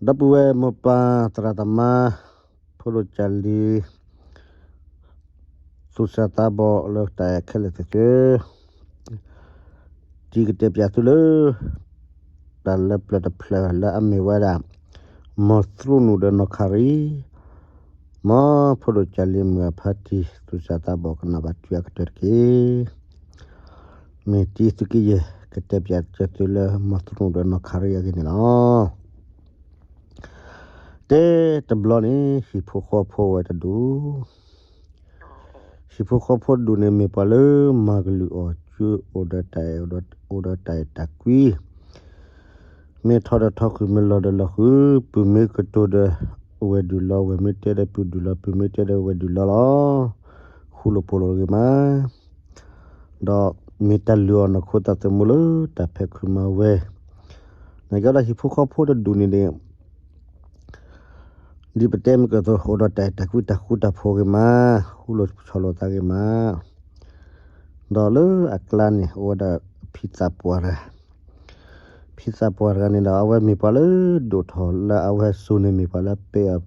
ဒီပုၢ်ဝဲၢ်မိၢ်ပၢ်သရၣ်သမါ ဖိဒိၣ်ကၢ်လံၤ သူၣ်စၢ်သးဘီၣ်လၢတၢ်အဲၣ်ခဲလၢာ်သ့ၣ်သုဧၢ, ဒ်ကတဲပၠးသုလၢ တၢ်လၢပျၢၤတဖျၢၣ်လၢအမ့ၢ်ဝဲဒၣ် မီၢ်သရူနူၣ်ဒီးနီၢ်ခါရံ, မ်ဖိဒိၣ်ကၢ်လံၤမုၢ်အဖါတံၢ် သူၣ်စၢ်သးဘီၣ်ကနၣ်ဘၣ်ထွံၣ်အကတၢၢ်တက့ၢ်. မ့ၢ်တံသုးက့ယဲၢ် ကတဲပၠးကၢၤသုလၢမီၢ်သရူနူၣ်ဒီးနီၢ်ခါရံအဂ့ၢ်န့ၣ်လီၤ. တဲတဘျီန့ၣ် ဟံၣ်ဖိဃီဖိဝဲတဒူၣ်, ဟံၣ်ဖိဃီဖိတဒူၣ်န့ၣ် မ့ၢ်ပှၤလၢမၤကလုၢ်အီၣ်ကၠိ အိၣ်ဒီးတၢ်အဲၣ် အိၣ်ဒီးတၢ်အဲၣ်တၢ်ကွံ, မ့ၢ်ထီဒီးထီဃုာ် မ့ၢ်လီၤဒီးလီၤဃုာ်, ပုၢ်မ့ၢ်ကတိၤဒီး ဝဲၢ်ဒုၣ်လီၤ, ဝဲၢ်မ့ၢ်တဲဒီးပုၢ်ဒုၣ်လီၤ, ပုၢ်မ့ၢ်တဲဒီးဝဲၢ်ဒုၣ်လီၤလီၤ, ဃူလိာ်ဖိးလိာ်တဂ့ၤမး. ဒီးမ့ၢ်တၢ်လုၢ်အီၣ်နီၢ်ခိသးသမူလၢတၢ်ဖဲးခုးမၤဝဲ, နာ်က့ဒီးဟံၣ်ဖိဃီဖိတဒူၣ်န့ၣ်န့ၣ် ဒ်ပတဲမ့ၢ်ကသိး အိၣ်ဒီးတၢ်အဲၣ်တၢ်ကွံ တၢ်ဃူတၢ်ဖိးဂ့ၤမး, ဃူလိာ်ဆီၣ်လိာ်သးဂ့ၤမး. ဒီးလၢအကျါန့ၣ် အိၣ်ဝဲဒၣ်ဖံသးပှၢ်တဂၤ, ဖံသးပှၢ်တဂၤန့ၣ်ဒီး အဝဲမ့ၢ်ပှၤလၢဒိၣ်ထီၣ်လၢအဝဲစိၤန့ၣ် မ့ၢ်ပှၤလၢပဲာ်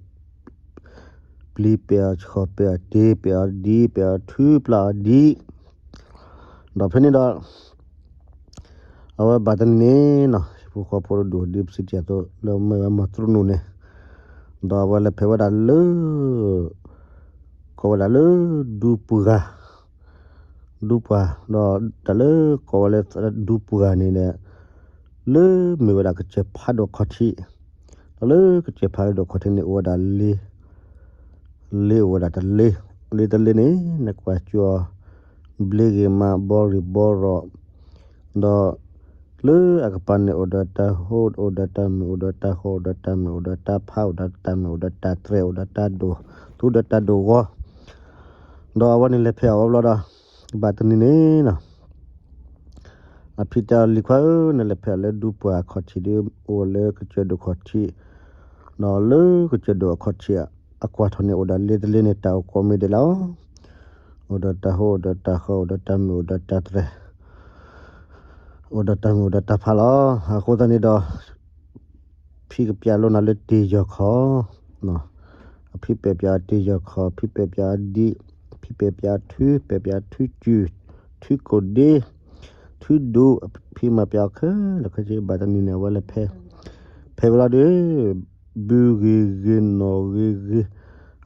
အီၤ ပျံၤ ပဲာ်အီၤဆှီၣ် ပဲာ်အီၤတ့ ပဲာ်အီၤဒံ ပဲာ်အီၤထု ပျၢ်အီၤဒံး, ဒီးဖဲန့ၣ်ဒီး အဝဲဘၣ်တနံၤန့ၣ်နီၤ ဟံၣ်ဖိဃီဖိတဒူၣ် ဒ်ပစံးတ့ၢ်အသိး လၢမ့ၢ်ဝဲမီၢ်သရူနူၣ်န့ၣ်, ဒီးအဝဲလဲၤဖဲးဝဲဒၣ်လၢ ကိးဝဲဒၣ်လၢ ဒူပှၤ ဒူပှၤ, ဒီးတၢ်လၢကိးဝဲလၢ ဒူပှၤန့ၣ်ဒီး လၢမ့ၢ်ဝဲဒၣ်ကစၢၢ်ဖးဒိၣ်ခီၣ်ထံး, ဒီးလၢကစၢၢ်ဖးဒိၣ်ခီၣ်ထံးန့ၣ် အိၣ်ဝဲဒၣ်လ့ လ့အိၣ်ဝဲဒၣ်တလ့, လ့တလ့န့ၣ် နကွၢ်ကၠီ ဘျ့ဂ့ၤမး ဘီရံၣ်ဘီရီၣ်, ဒီးလၢအကပၤန့ၣ် အိၣ်ဒီးတၢ်ဟိ အိၣ်ဒီးတၢ်မုာ် အိၣ်ဒီးတၢ်ဃီ အိၣ်ဒီးတၢ်မုာ် အိၣ်ဒီးတၢ်ဖး အိၣ်ဒီးတၢ်မုာ် အိၣ်ဒီးတၢ်တြဲၤ အိၣ်ဒီးတၢ်ဒိၣ် သူဒီးတၢ်ဒိၣ်ဂီၤ, ဒီးအဝဲန့ၣ်လဲၤဖဲးအီၤဝဲဘျီဒီး ဘၣ်တနံၤန့ၣ်နီၤ အဖံတဲအီၤ လံၤခွါဧၢ, နလဲၤဖဲးအီၤလၢဒူပှၤအခီၣ်ထံးဒီး အိၣ်လၢကစၢၢ်ဒိၣ်ခီၣ်ထံး, ဒီးလၢကစၢၢ်ဒိၣ်အခီၣ်ထံး အကွၢ်ထီၣ်န့ၣ် အိၣ်ဒီးလ့တလ့န့ၣ် တၢ်အိၣ်ကိးမံၤဒဲးလီၤ. အိၣ်ဒီးတၢ်ဟိ အိၣ်ဒီးတၢ်ဃီ အိၣ်ဒီးတၢ်မုာ် အိၣ်ဒီးတၢ်တြဲၤ အိၣ်ဒီးတၢ်မုာ် အိၣ်ဒီးတၢ်ဖးလီၤ. အဃိသတးန့ၣ်ဒီး ဖံကပျးလိနၤလၢတ့ၢ်ယီၢ်ခီ, အဖံပဲာ်ပျးအီၤတ့ၢ်ယီၢ်ခီ, ဖံပဲာ်ပျးအီၤဒံး, ဖံပဲာ်ပျးအီၤထု, ပဲာ်ပျးအီၤထုကၠူၢ်, ထုကိၣ်ဒ့, ထုဒိၣ်, ဖံမၤပျးအီၤခဲလၢာ်ခဲဆ့ ဘၣ်တနံၤန့ၣ် အဝဲလဲၤဖဲး, ဖဲးဝဲလီၤဒီး ဘုဂ့ၤဂ့ၤ နီၢ်ဂ့ၤဂ့ၤ,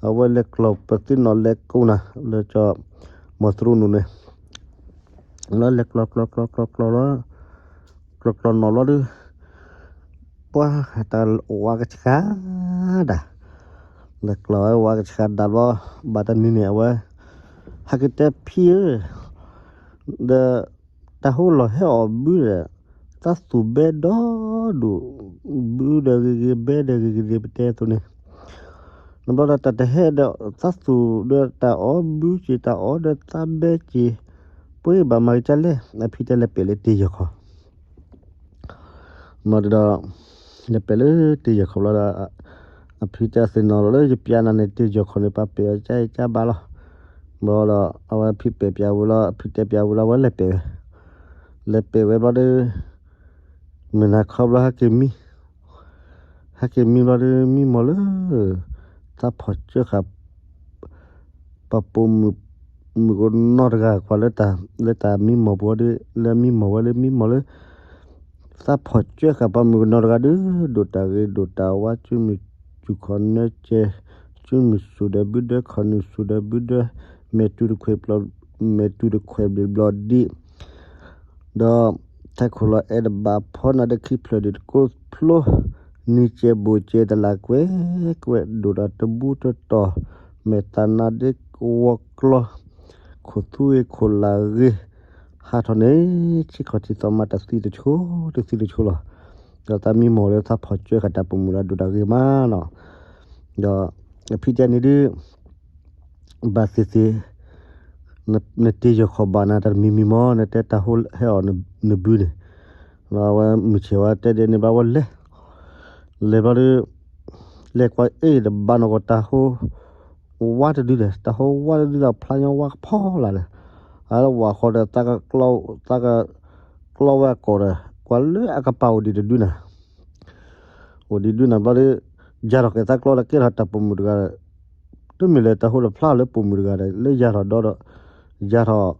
အဝဲလဲၤကျီၢ်ပသ့ၣ်နီၣ်လဲၤကိးနၤ လၢကၠီ မီၢ်သရူနူၣ်န့ၣ် လီၤလဲၤကျီၢ်ကျီၢ်ကျီၢ်ကျီၢ်ကျီၢ်လီၤ, ကျီၢ်ကျီၢ်နီၣ်လီၤဒီး ပှၤတၢ်ဝါကဆှါဒၣ်, လဲၤကျီၢ်ဝဲဝါကဆှါဒၣ်ဘျီ, ဘၣ်တနံၤန့ၣ် အဝဲ ဟဲက့ၤတဲဖံဧၢ, ဒီး တၢ်ဟိလီၤဟဲအီၣ်ဘုဒီး သးသူၣ်ဘဲဒီဒူၣ်, ဘုဒီးဂ့ၤဂ့ၤ ဘဲဒီးဂ့ၤဂ့ၤ ပတဲအသိးန့ၣ်, နဘျီဒီးတၢ်တဟဲဒီး သးသူၣ်ဒီးတၢ်အီၣ်ဘုက့ၤ တၢ်အီၣ်ဒီးသးဘဲက့ၤ, ပှၤဘၣ်မၤက့ၤဒ်လဲၣ်, အဖံတဲလဲၤပဲာ်လၢတ့ၢ်ယီၢ်ခီ မ့ၢ်ဒီး လဲၤပဲာ်လၢတ့ၢ်ယီၢ်ခီဘျီဒီး အဖံတဲသ့ၣ်နီၣ်လီၤလၢယပျးနၤန့ၣ် တ့ၢ်ယီၢ်ခီန့ၣ် ပှၤပဲာ်အီၤကါအံၤကါဘၣ်လီၤ. ဘျီဒီး အဝဲဖံပဲာ်ပျးဝံၤလီၤ အဖံတဲပျးဝံၤလီၤ အဝဲလဲၤပဲာ်ဝဲ, လဲၤပဲာ်ဝဲဘျီဒီး မုၢ်နၤခီဘျီဟဲက့ၤမံ ဟဲက့ၤမံဘျီဒီး မံမီၢ်လၢ သးဖီၣ်ကၢဃာ် ပှၤပိာ်မုၣ် မုၣ်ကနီၤတဂၤ ကွၢ်လၢတၢ် လၢတၢ်မံမီၢ်ပူၤဒီး လၢမံမီၢ်ဝဲလၢမံမီၢ်လၢ သးဖီၣ်ကၢဃာ်ပှၤမုၣ်ကနီၤတဂၤဒီး ဒိၣ်တၢ်ဂ့ၤဒိၣ်တၢ်ဝါ စုမုၢ်စူၢ်ခီၣ်နၢကဲ စုမုၢ်စူၢ်ဒီးဘုဒၢ ခီၣ်နုာ်စူၢ်ဒီးဘုဒၢ မဲာ်တူၤတခွဲးဘျီ မဲာ်တူၤတခွဲးဘျီဘျီဒံး ဒီး ထးခိၣ်လီၤအဲၣ်တဘၣ်ဖီနၤဒီးခံဖျၢၣ်ဒံးတကိးဖျိ နံၤကဲဘိၣ်ကဲတလးကွဲးကွဲး ဒိၣ်ဒီးတဘူတတီၢ် မဲာ်သးနါဒ့ဝီကျီ ခိၣ်သူဂ့ၤခိၣ်လၢ်ဂ့ၤ ဟးထီၣ်န့ၣ် ဆံးခီၣ်ထံးသီမး တသံတဆိ တသံတဆိလီၤ. ဒီးသးမံမီၢ်လၢသးဖီၣ်ကၢဃာ်တၢ်ပိာ်မုၣ်လၢဒိၣ်တၢ်ဂ့ၤမးနီၤ. ဒီးအဖံတဲန့ၣ်ဒုး ဘၣ်သ့ၣ်သ့ၣ် နတ့ၢ်ယီၢ်ခီၣ်ဘၣ်နၤ တၢ်တမံၤမံၤမီၢ် နတဲတၢ်ဟိဟဲအီၣ်နဘုန့ၣ်, ဒီးအဝဲမုၢ်ဆ့ၣ်ဝဲတဲဒ်န့ၣ်ဘၣ်ဝဲလဲၤ, လဲၤဘျီဒီး လဲၤကွၢ်အ့ၣ်တဘၣ်နီၢ်ကီၢ်တၢ်ဟိ ဝါတဒုဒီး တၢ်ဟိဝါတဒုဒီး ဖျါညီဝါကဖီလာ်ဒီး အဝဲဝၣ်ဃီဒီး သးက သးကကျီဝဲအကီၢ်ဒီး ကွၢ်လၢအကပၤအိၣ်ဒံးတဒုနၤ အိၣ်ဒံးဒုးနၤဘျီဒီး ယၤထီၣ်ဃဲၤသးကျီဒီး ကဲထီၣ်တၢ်ပိာ်မုၣ်တဂၤဒီး တမ့ၢ်လၢတၢ်ဟိလၢဖျါလၢပိာ်မုၣ်တဂၤဒီး လၢယၤထီၣ်ဒီဒီး ယၤထီၣ်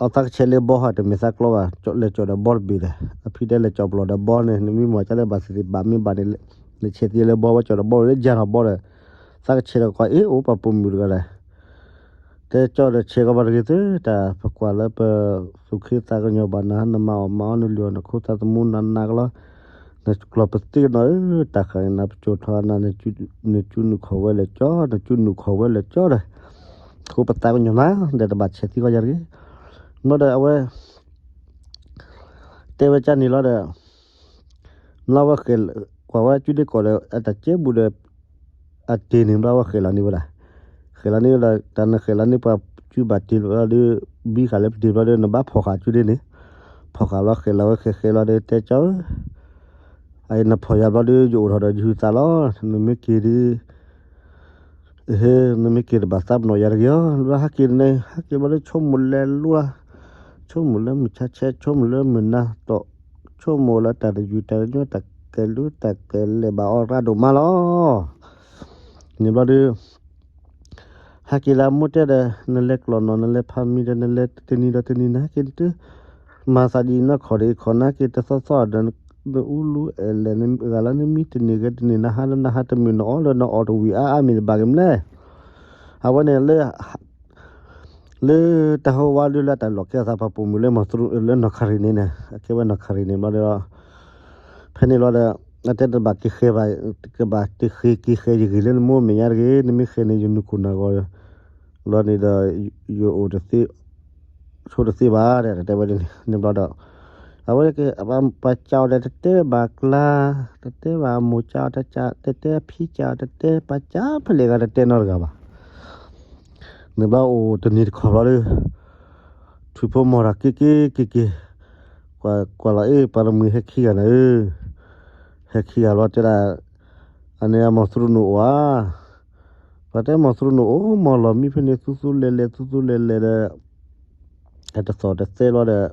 အသးကဆဲးလၢဘီဟါ တမ့ၢ်သးကျီဘၣ် လဲၤကၠီၣ်ဒီးဘီတဘ့ၣ်ဒီး အဖံတဲလဲၤကၠီၣ်ပျီၢ်ဒီးဘီန့ၣ် နမ့ၢ်မၤကလဲၣ်ဘၣ်သ့ၣ်သ့ၣ်ဘၣ်မ့ၢ်ဘၣ်န့ၣ် နဆဲးသ့လၢဘီဝဲကၠီၣ်ဒီးဘီလၢယၤထီၣ်ဘီဒီး သးကဆဲးဒီးကွၢ် အ့ၣ် အိၣ်ပှၤပိာ်မုၣ်တဂၤဒီး တဲကၠီဒီးဆဲးကီးဘၣ်တဂ့ၤသု တၢ်ပကွၢ်လၢပသူၣ်ခ့သးကညီၤဘၣ်နၤ နမၤအီၣ်မၤအီနလုၢ်အီၣ်နခိသးသမူနးနးကလီ နကျီၢ်ပသံကနီၤဧၢ တၢ်ဃၤနၤပစိာ်ထီၣ်နၤ နကၠူနုာ်ခီၣ်ဝဲလဲၤကၠီ နကၠူနုာ်ခီၣ်ဝဲလဲၤကၠီဒီး ဃိပသးကညီၤနၤ ဒီးတဘၣ်ဆဲးသံကီးယၤတဂ့ၤ ဘျီဒီးအဝဲ တဲဝဲကၢ်န့ၣ်လီၤဒီး မျီဝဲဃဲၤ ကွၢ်ဝဲကၠူဒ့ကီၢ်ဒီး အတၢ်ကဲဘူးဒီး အတ့ၢ်န့ၣ်ဘျီဝဲဃဲၤလီၤန့ၢ်ဝဲဒၣ် ဃဲၤလီၤန့ၢ်ဝဲဒီး တၢ်နဃဲၤလီၤန့ၢ်ပှၤကၠူဘၣ်တ့ၢ်ဘျီဒီး ဘံဃာ်လၢပတ့ၢ်ဘျီဒီး နဘၣ်ဖီၣ်ဃာ်ကၠူဒ့န့ၣ် ဖီၣ်ဃာ်လီၤဃဲၤလီၤဝဲဃဲၤဃဲၤလီၤဒီး တဲကၠီဧၢ အအံၤနဖီၣ်ယၤဘျီဒီး ယအိၣ်ထီၣ်ဒီးယဟုသးလီၤ နမ့ၢ်က့ၤဒီး ဟ့ နမ့ၢ်က့ၤတဘၣ်သးပနီၣ်ယၤတဂ့ၤအီၤ လၢဟဲက့ၤန့ၣ် ဟဲက့ၤဘျီဒီး ဆိကမိၣ်လဲၤလိၤ ဆိကမိၣ်လၢမုၢ်ဆါဆဲး ဆိကမိၣ်လၢမုၢ်နၤတီၢ် ဆိကမိၣ်လၢတၢ်တယုၢ်တၢ်တညီ တၢ်ကဲၤလူတၢ်ကဲၤလဲၤဘၣ်အီၤရၣ်ဒိၣ်မးလီၤ န့ၣ်ဘျီဒီး ဟဲက့ၤလၢအမိၢ်တဲဒီး နလဲၤကျီၢ်နီၣ် နလဲၤဖးမံၤဒီး နလဲၤတနံၤဒီးတနံၤ နဟဲက့ၤတ မၤသးဒ်အံၤနီၢ်ခီၣ်ဒီး ခီၣ်နဟဲက့ၤတသီသီဒီး နအူလူအဲၣ်လဲၣ် နဂၤလၢနမံတန့ၢ်ဂ့ၤတန့ၢ် နဟါလၢနဟါတမုာ် နအီၣ်လၢနအီၣ်တဝံၤအါအါမ့ၢ်တဘၣ်က့ၤမလဲၣ်. အဝဲန့ၣ်လၢ လၢတၢ်ဟိဝါဒုလၢတၢ်လီၢ်ကဲအသးပှၤပိာ်မုၣ်လၢမီၤသရူးလၢနီၢ်ခရံာ်န့ၣ်န့ၣ် အကဲဝဲနီၢ်ခရံာ်န့ၣ်ဘျီဒီး ဖဲန့ၣ်ဘျီဒီး အတဲတဘၣ်က့ၤဃဲၤဘၣ် ကဘၣ်တဃ့က့ၤဃဲၤယဂ့ၢ်လၢနမိၢ်မဲာ်ညါတဂ့ၤ နမ့ၢ်ဃဲၤန့ၣ် ယနုာ်ခိၣ်နၢ်ဂီၤ ဘျီန့ၣ်ဒီး ယအိၣ်တသ့ ဆိတသ့ဘၣ် တဲဝဲန့ၣ်ဘျီဒီး အဝဲ ပှၤကးအီၤဒီးတတဲဘၣ်ကျါ တတဲဘၣ်အမိၢ်ကးအီၤ တတဲအဖံကးအီၤ တတဲပှၤကးဖဲလဲၣ်ဂၤတတဲနီတဂၤဘၣ်. န့ၣ်ဘျီအိၣ်တနံၤတခီဘျီဒီး ထွံၣ်ဖိမီၤတၢ်က့ၤက့ၤက့ၤက့ၤ ကွၢ်လီၤအ့ၣ် ပှၤတမှံၤဟဲခံဂၤန့ၣ်ဧၢ ဟဲခံဂၤဘျီတဲဒၣ် အန့ၣ်အမီၤသရူးနုာ်အိၣ်ဧါ ပှၤတဲမီၤသရူးနုာ်အိၣ် မီၤလီၤမံဖဲန့ၣ် သူသူလဲၤလဲၤ သူသူလဲၤလဲၤဒီး အတသီၣ်တသဲဘျီဒီး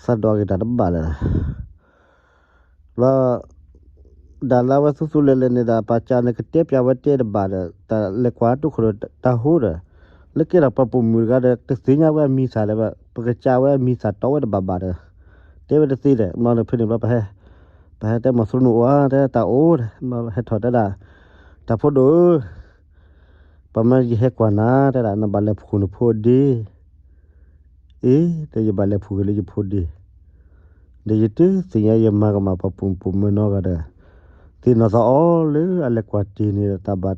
သးဒိးက့ၤတၢ်တဘၣ်လၢၤ ဘျီ ဒၣ်လၢအဝဲသူသူလဲၤလဲၤန့ၣ်ဒီး ပှၤကးန့ၣ် ကတဲပၠးဝဲတဲတဘၣ်ဒီး တၢ်လဲၤကွၢ်တိခိၣ်ဒီးတၢ်ဟိဒီး လၢကဲထီၣ်ပှၤပိာ်မုၣ်တဂၤဒီး တသ့ၣ်ညါဝဲအမံၤသၣ်ဒီး ပကစးဝဲအမံၤသၣ်တီဝဲတဘၣ်ဘၣ်ဒီး တဲဝဲတသ့ဒီး ဘျီန့ၣ်ဖဲန့ၣ်ဘျီ ပဟဲတဲမီၤသရူးနုာ်အိၣ်ဧါ တဲတၢ်အိၣ်ဒီး ဘျီဟဲထီၣ်တဲဒၣ် တၢ်ဖိဒိၣ်ဧၢ ပမ့ၢ်ယဟဲကွၢ်နၤ တဲဒၣ် နဘၣ်လဲၤဖှူနဖိဒ့ အ့ တဲယဘၣ်လဲၤဖှူဂ့ၤလၢယဖိဒ့ ဒီးယတသ့ၣ်ညါယမၤကမၣ်ပှၤပိာ်မုၣ်မုၣ်နီတဂၤဒီး သ့ၣ်နီၣ်သးအီၤလၢအလဲၤကွၢ်တ့ၢ်န့ၣ်ဒီး တၢ်ဘၣ်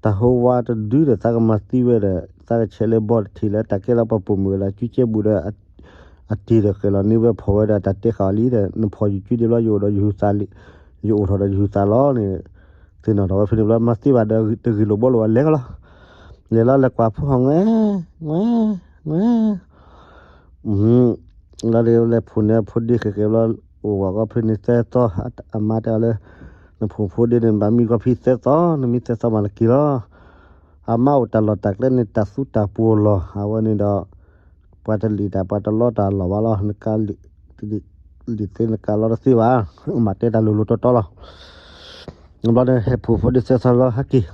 တၢ်ဟိဝါတဒုဒီး သးကမၤသံဝဲဒီး သးကဆဲးလၢပှၤပိာ်မုၣ်လၢကၠူကဲဘူးဒီး အတ့ၢ်ဒီးဃဲၤလီၤန့ၢ်ဝဲဖီၣ်ဝဲဒီး တၢ်တဲဃာ်အီၤလံဒီး နဖီၣ်ယကၠူဒ့ဘျီ ယအိၣ်ဒီးယဟုသးလံ ယအိၣ်ထီၣ်ဒီးယဟုသးလီၤန့ၣ် သ့ၣ်နီၣ်ထီၣ်ဝဲဖဲန့ၣ်ဘျီ မၤသ့ဘၣ်ဒီးတဂ့ၤလိာ်ဘှီလိာ်အလဲၤကလီၤ လဲၤလီၤလဲၤကွၢ်ဖိဟီၣ်ငဲ ငဲ ငဲ လီၤဒီးလဲၤဖှူန့ၢ်အဖိဒ့ဃဲၤဃဲၤဘျီ အိၣ်ဝဲကီၢ်ဖဲန့ၣ်သၢသီ အမါတဲအီၤလၢ နဖှူဖိဒ့န့ၣ် နဘၣ်မံကီၢ်ဖံသၢသီ နမံသၢသီမးနက့ၤလီၤ အမါအိၣ်တၢ်လီၢ်တၢ်ကျဲန့ၣ် တၢ်သူတၢ်ပှီၤလီၤ အဝဲန့ၣ်ဒီး ပှၤတလံၣ်တၢ်ပှၤတလီတၢ်လီၢ်ဘၣ်လီၤ နကလံၣ်သ့နကလီတသ့ဘၣ် မၤတဲတၢ်လိၤလိၤတီတီလီၤ ဘျီန့ၣ် ဟဲဖှူဖိဒ့သၢသီလီၤ ဟဲက့ၤ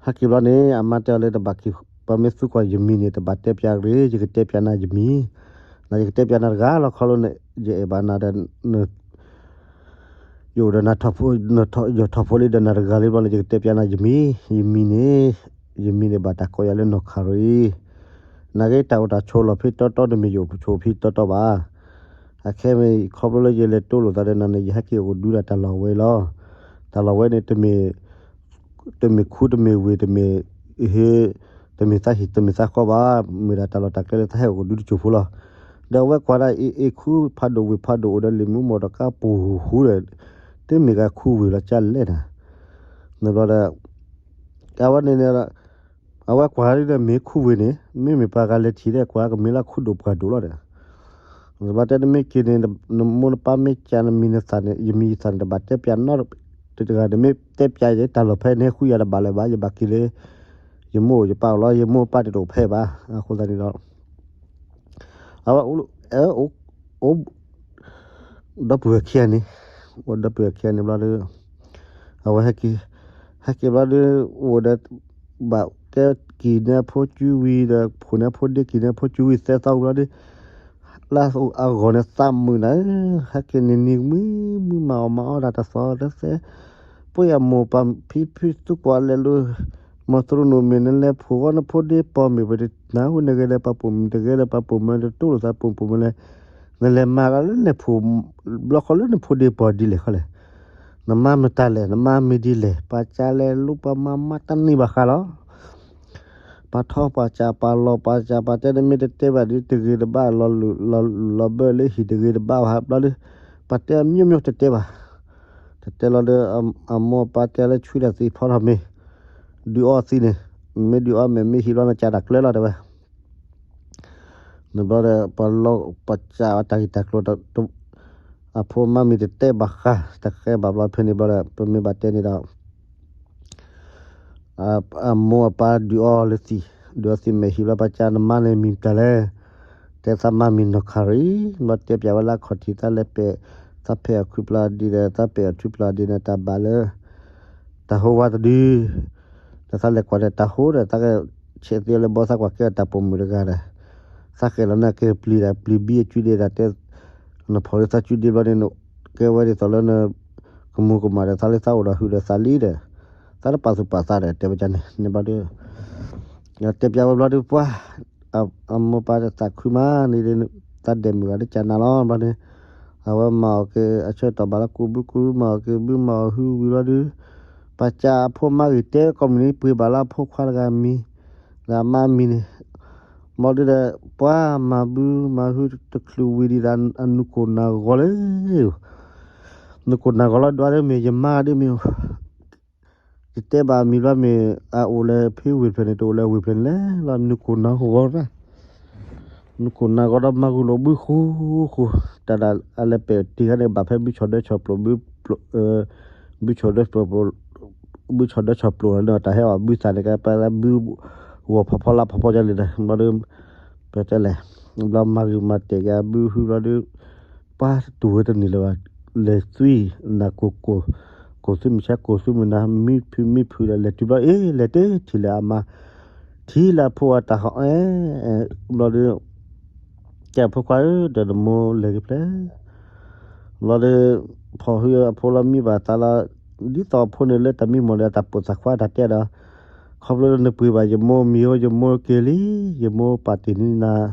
ဟဲက့ၤဘျီန့ၣ် အမါတဲအီၤလၢတဘၣ်က့ၤ ပှၤမ့ၢ်သူကွၢ်ယမံၤန့ၣ် တဘၣ်တဲပၠးတဂ့ၤ ယကတဲပၠးနၤယမံၤ နယကတဲပၠးနၤတဂၤလီၤ ခီလၢ ယအဲၣ်ဘၣ်နၤဒီး ယအိၣ်ဒီးနၤထီၣ်ဖိ ယထီၣ်ဖိလံဒီးနၤတဂၤလံဘျီန့ၣ် ယကတဲပၠးနၤယမံၤ ယမံၤန့ၣ် ယမံၤန့ၣ်ဘၣ်တၢ်ကိးယၤလၢနီၢ်ခရံာ် နာ်က့တၢ်အိၣ်တၢ်ဆိးလီၢ်ဖဲတီတီ တမ့ၢ်ယအိၣ်ဆိးဖဲတီတီဘၣ်. အခဲမ့ၢ်ခီဖျိလၢယလဲၤတိလိာ်သးဒီးနၤန့ၣ် ယဟဲက့ၤအိၣ်ဒုဒၣ်တၢ်လီၢ်ဝဲလီၤ. တၢ်လီၢ်ဝဲန့ၣ် တမ့ၢ်ခူတမ့ၢ်ဝ့ၢ် တမ့ၢ်ဟ့ တမ့ၢ်သးဟံၣ်တမ့ၢ်သးဃီဘၣ်. မ့ၢ်ဒၣ်တၢ်လီၢ်တၢ်ကျဲလၢသးဟဲအိၣ်ဒုတစိၢ်ဖိလီၤ. ဒီးအဝဲကွၢ်ဒၣ်အ့ၣ်ခူဖးဒိၣ်ဝ့ၢ်ဖးဒိၣ် အိၣ်ဒီးလံာ်မူမီၢ်ဒီးကါပူၤဃူဒီး တမ့ၢ်ဂၤခူဝ့ၢ်လီၤကၢ်လဲၣ်နၤ. န့ၣ်ဘျီဒီး အဝဲန့ၣ်န့ၣ် အဝဲကွၢ်ဒ်ဒီးမ့ၢ်ခူဝ့ၢ်န့ၣ် မ့မ့ၢ်ပှၤဂၤလဲၤထံၣ်ဒီးကွၢ်ကမ့ၢ်လၢခူဒိၣ်ပှၢ်ဒိၣ်လီၤဒီး ဘၣ်တဲနမ့ၢ်က့ၤန့ၣ် နမိၢ်နပၢ်မ့ၢ်ကးနမံၤနသၣ်န့ၣ် ယမံၤယသၣ်န့ၣ် တဘၣ်တဲပၠးနီတဂၤ နမ့ၢ်တဲပၠးယတၢ်လီၢ်ဖဲန့ၣ် ဃုယၤတဘၣ်လၢၤဘၣ်. ယဘၣ်က့ၤလၢ ယမိၢ်ယပၢ်အိၣ်လီၤ. ယမိၢ်ပၢ်တအိၣ်ဖဲဘၣ်. အဃိသတးန့ၣ်ဒီး အဝဲ အိၣ် ဒီပုၢ်ဝဲၢ်ခံဂၤန့ၣ်, အိၣ်ဒီပုၢ်ဝဲၢ်ခံဂၤန့ၣ်ဘျီဒီး အဝဲဟဲက့ၤ, ဟဲက့ၤဘျီဒီး အိၣ်ဒီး ဘၣ်ကဲက့ၤန့ၢ်အဖိကၠူဝံၤဒီး ဖိန့ၢ်အဖိဒ့က့ၤန့ၢ်အဖိကၠူဝံၤသၢသီဝံၤဘျီဒီး လၢအဂီၢ်န့ၣ်သးမုာ်နၤဧၢ, ဟဲက့ၤန့ၣ်နံၤမုာ်မုာ် မၤအီၣ်မၤအီဒၣ်တသီတသဲ, ပှၤယၤမိၢ်ပၢ်ဖံဖုသူကွၢ်လဲၤလိၤ မီၤသရူနိၣ်မ့ၢ်နလဲၤဖှိၣ်ဃီနဖိဒ့ပီၢ်မ့ၢ် ပတနၢ်ဟူနဂဲၤလၢပှၤပိာ်မုၣ် တဂဲၤလၢပှၤပိာ်မုၣ် တတူၢ်လိာ်သးပိာ်မုၣ်လၢ နလဲၤမၤကလၢနဖိၣ် ဘျီဃီလၢနဖိဒ့ပီၢ်ဒ်လဲၣ်ဃီလဲၣ်, နမါမတၤလဲၣ် နမါမ့ၢ်ဒ်လဲၣ် ပှၤကၢလဲၤလိပှၤမၤမါတန့ၢ်ဘၣ်ဃးလီၤ. ပှၤထီၣ်ပှၤကၢပှၤလီၤပှၤကၢ ပှၤတဲနမ့ၢ်တတဲဘၣ်ဒီးတဂ့ၤတဘၣ် လီၤဘၢလၢဟံၣ်တဂ့ၤတဘၣ်ဝဲဘျီဒီး ပှၤတဲအမျိုးမျိုးတတဲဘၣ်. တတဲလီၤဒီး အမိၢ်အပၢ်တဲလၢဆွံတၢ်သံဖီထီၣ်မ့ၢ် ဒုးအီသံန့ၣ်, မ့ၢ်ဒုးအီမဲာ်မ့ၢ်ဟံးဘျီနကၢတၢ်ကျၢလီၤတဲဝဲ န့ၣ်ဘျီဒီး ပှၤလီၤပှၤကၢအတၢ်ဂ့ၢ်တၢ်ကျိၤ အဖိမါမံၤတတဲဘၣ်ဃး တဃဲဘၣ်ဘျီဖဲန့ၣ်ဘျီဒီး ပမ့ၢ်ဘၣ်တဲန့ၣ်ဒီး အမိၢ်အပၢ်ဒုးအီလၢသံ, ဒုးအီသံမဲာ်ဟံးဘျီပှၤကၢနမါန့ၣ်မံၤပျၢ်လဲၣ်, တဲသးမါမံၤနီၢ်ခါရံၤ, ဘျီတဲပျၢ်ဝဲလၢအခီၣ်ထံး သးလဲၤပဲာ် သးဖဲးအီၣ်ခုပျၢ်ဒ်ဒီး သးပဲာ်အီၣ်ထူပျၢ်ဒ်န့ၣ် တၢ်ဘၣ်လၢ တၢ်ဟိဝါတဒု ဒီးသးလဲၤကွၢ်ဒီးတၢ်ဟိဒီး သးကဆဲးသ့လၢဘီ သးကွၢ်ကဲအတၢ်ပိာ်မုၣ်တဂၤဒီး သးဃဲးလီၤန့ၢ်က့ၤပျံၤဒီး ပျံၤဘံအစုဒ့ဒီးတဲ နဖီၣ်လၢသးစုဒ့ဘျီန့ၣ် ကဲဝဲဒ်သိးလၢန ကမူၤကမၣ်ဒီး သးလၢသးအိၣ်ဒီးဟုဒီးသးလံဒီး သးတပာ်သူၣ်ပာ်သးဒီး တဲဝဲဒ်န့ၣ် န့ၣ်ဘျီဒီး တဲပျၢ်ဝဲဘျီဒီး ပှၤ အမိၢ်ပၢ်သးခုမးန့ၣ် သးဒဲးမုၢ်ဂၤလၢကၢနၤလီၤ ဘျီန့ၣ် အဝဲမၤအီၣ်က့ၤအဆၢကတီၢ်ဘၣ်လၢကူးဘုကူး မၤအီၣ်က့ၤဘု မၤအီၣ်ဟုဝံၤဘျီဒီး ပှၤကၢအဖိမါဂ့ၤတဲကီၢ်မုၢ်န့ၣ် ပှ့ၤဘၣ်လၢအဖိခွါတဂၤမံၤ လၢအမါမံၤန့ၣ် ဘျီဒုဒီး ပှၤမၤဘုမၤဟုတချုးဝံၤဒံးဒီး အနုာ်ကိၢ်နၤဂီၤလၢ နုာ်ကိၢ်နၤဂီၤလီၤ ဒွးဒ်မ့ၢ်ယမါဒ်မ့ၢ် ယတဲဘၣ်မံၤဘျီမ့ၢ် အအိၣ်လၢဖဲဝ့ၢ်ဖျၢၣ်န့ၣ် တအိၣ်လၢဝ့ၢ်ဖျၢၣ်န့ၣ်လဲၣ် လၢနုာ်ကိၢ်နၤဂီၤ နုာ်ကိၢ်နၤဂီၤဒီးမၤဂုာ်လိာ်ဘုဃူဃူ တၢ်ဒၣ်အလဲၤပဲာ်တ့ၢ်ခါန့ၣ် ဘၣ်ဖဲဘုဆီၣ်ဒၢဆီၣ်ပျိာ် ဘု ဘုဆီၣ်ဒၢဆီၣ်ပျိာ် ဘုဆီၣ်ဒၢဆီၣ်ပျိာ်န့ၣ် တၢ်ဟဲအီၣ်ဘုသၣ်န့ၣ် ကပၢလၢဘု ဂီၤဖီဖီလါဖီဖီကလဲၣ်ဒီး ဘျီဒီး ပတဲလဲၣ် ဘျီမၤဂ့ၤမၤတဲာ်က့ၤအဘုဟုဘျီဒီး ပှၤတတူၢ်ဝဲတန့ၢ်လၢၤဘၣ် လဲၤသွံ နၤကိၢ်ကိၢ် ကိၢ်သွံမုၢ်ဆါ ကိၢ်သွံမုၢ်နၤ မံဖုမံဖုဒီး လဲၤတုၤဘျီ အ့ လဲၤတထံၣ်လၢအမါ ထံၣ်လၢအဖိအတၢ်ဟီၣ်အဲ ဘျီဒီး ကဲအဖိခွါဧၢ ဒီးနမိၢ်လဲၤက့ၤဖျဲၣ် ဘျီဒီး ဖီၣ်ဟုအဖိလီၤမံဘၣ်သးလီၤ ဒ်သိးအဖိန့ၣ်လၢတၢ်မံမီၢ်လၢအတၢ်ပိာ်သးခွါတၢ်တဲဒီး ခီဖျိလၢနပှ့ၤဘၣ်ယမိၢ်မံၤဧိၤ ယမိၢ်က့ၤလံ ယမိၢ်ပာ်တ့ၢ်န့ၢ်နၤ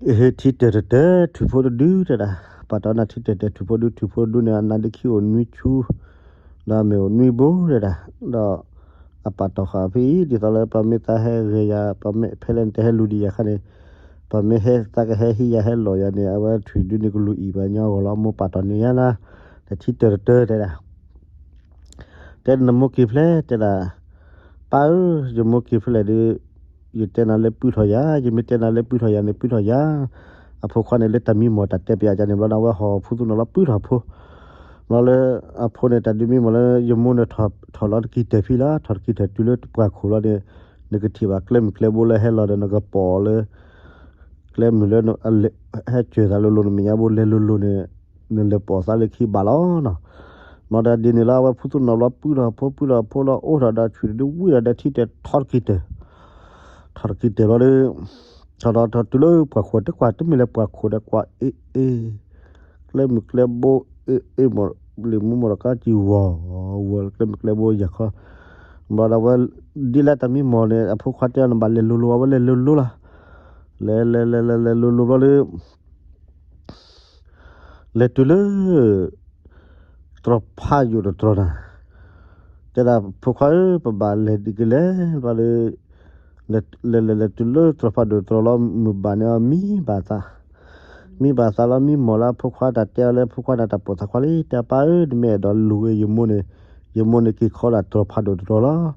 ဟ့ၣ်ထံတၢၢ်တတၢၢ် ထုးဖိတဒုတဲဒၣ် ပာ်တီနၤထံတၢၢ်တၢၢ် ထုးဖိဒု ထုးဖိဒုန့ၣ် အနါဒ့ခံအိၣ်နွံဆူ ဒီးမ့ၢ်အိၣ်နွံဘိတဲဒၣ် ဒီးအပာ်တီၢ်ဃာ်ဖဲအံၤ ဒ်သိးလၢပှၤမ့ၢ်သးဟဲဂဲၤယၤ ပှၤမ့ၢ်ဖဲလဲၣ်န့ၣ် တဟဲလူၤဒံးယၤခါန့ၣ် ပှၤမ့ၢ်ဟဲသးကဟဲဟံးယၤဟဲလီၤယၤန့ၣ် အဝဲထုးဒုန့ၣ်ကလူၤအံၤပှၤညီအဂီၢ်လီၤ မိၢ်ပာ်တီၢ်န့ၢ်ယၤနၤ တထံတၢၢ်တတၢၢ်တဲဒၣ် တဲနမိၢ်က့ၤဖျဲၣ်တဲဒၣ် ပၢ်ဧၢ ယမိၢ်က့ၤဖျဲၣ်လဲၣ်ဒီး ယတဲနၤလၢပုၢ်ထီၣ်ယၤ ယမ့ၢ်တဲနၤလၢပုၢ်ထီၣ်ယၤန့ၣ် ပုၢ်ထီၣ်ယၤ အဖိခွါန့ၣ်လၢတၢ်မံမီၢ်တၢ်တဲပျးယၤန့ၣ် ဘျီဒီးအဝဲဟီၣ်ဖူသူၣ်နီၣ်လီၤပုၢ်ထီၣ်ဖိ ဘျီလၢ အဖိန့ၣ်တၢ်ဒုးမံမီၢ်လၢ ယမိၢ်န့ၣ်ထီၣ်လီၤတကံၢ်တၢၢ်ဖံလီၤ ထီၣ်တကံၢ်တၢၢ်တုၤလၢပှၢ်ခိၣ်လီၤဒီး နကထံၣ်ဘၣ်ကျဲမုၢ်ကျဲဘိလၢဟဲလီၤဒီး နကပိာ်လၢ ကျဲမုၢ်လၢ ဟဲစၢၤသးလိၤလိၤ နမဲာ်ညါဘိလဲၤလိၤလိၤန့ၣ် နလဲၤပိာ်သးလၢခံဘၣ်လီၤနီၤ. ဘျီဒီးဒ်န့ၣ်လီၤ အဝဲဖူသူၣ်နီၣ်ဘျီပုၢ်ထီၣ်ဖိ ပုၢ်ထီၣ်ဖိလီၤ အိၣ်ထီၣ်ဒီးဆူၣ်ဒီးဝံၣ်ဒီးထံတဲာ်ထီတကံၢ်တဲာ် ထီတကံၢ်တဲာ်ဘျီဒီး ထီၣ်ဒီးထီၣ်တုၤလၢပှၢ်ခိၣ်တကွၢ် တမ့ၢ်လၢပှၢ်ခိၣ်ဒီးကွၢ်အ့ၣ်အ့ၣ် ကျဲမုၢ်ကျဲဘိ အ့ၣ်အ့ၣ်မး လံာ်မူမီၢ်တကါကံဝီၤဝီၤ ကျဲမုၢ်ကျဲဘိယၤခီ ဘျီဒီးဝဲ ဒ်လၢတၢ်မံမီၢ်န့ၣ် အဖိခွါတဲအီၤ နဘၣ်လဲၤလိၤလိၤ အဝဲလဲၤလိၤလိၤလီၤ. လဲၤလဲၤလဲၤလဲၤလဲၤလိၤလိၤဘျီဒီး လဲၤတုၤလၢ တြီၤဖးယိာ်တတြီၤနၤ တဲဒၣ် ဖိခွါဧၢ ပဘၣ်လဲၤဒ်ကလဲၣ် ဘျီဒီး လဲၤလဲၤလဲၤတုၤလၢတြီၤဖးဒိၣ်တတြီၤလီၤ မုၢ်ဘၣ်န့ၣ်အီၤ မံဘၣ်သး မံဘၣ်သးလီၤ မံမီၢ်လၢအဖိခွါတၢ်တဲအီၤလၢ ဖိခွါန့ၣ်တၢ်ပိာ်သးခွါလံ တဲပၢ်ဧၢ နမ့ၢ်အဲၣ်ဒိးလူၤဝဲယမိၢ်န့ၣ် ယမိၢ်န့ၣ်က့ၤခီဒၣ်တြီၤဖးဒိၣ်တတြီၤလီၤ.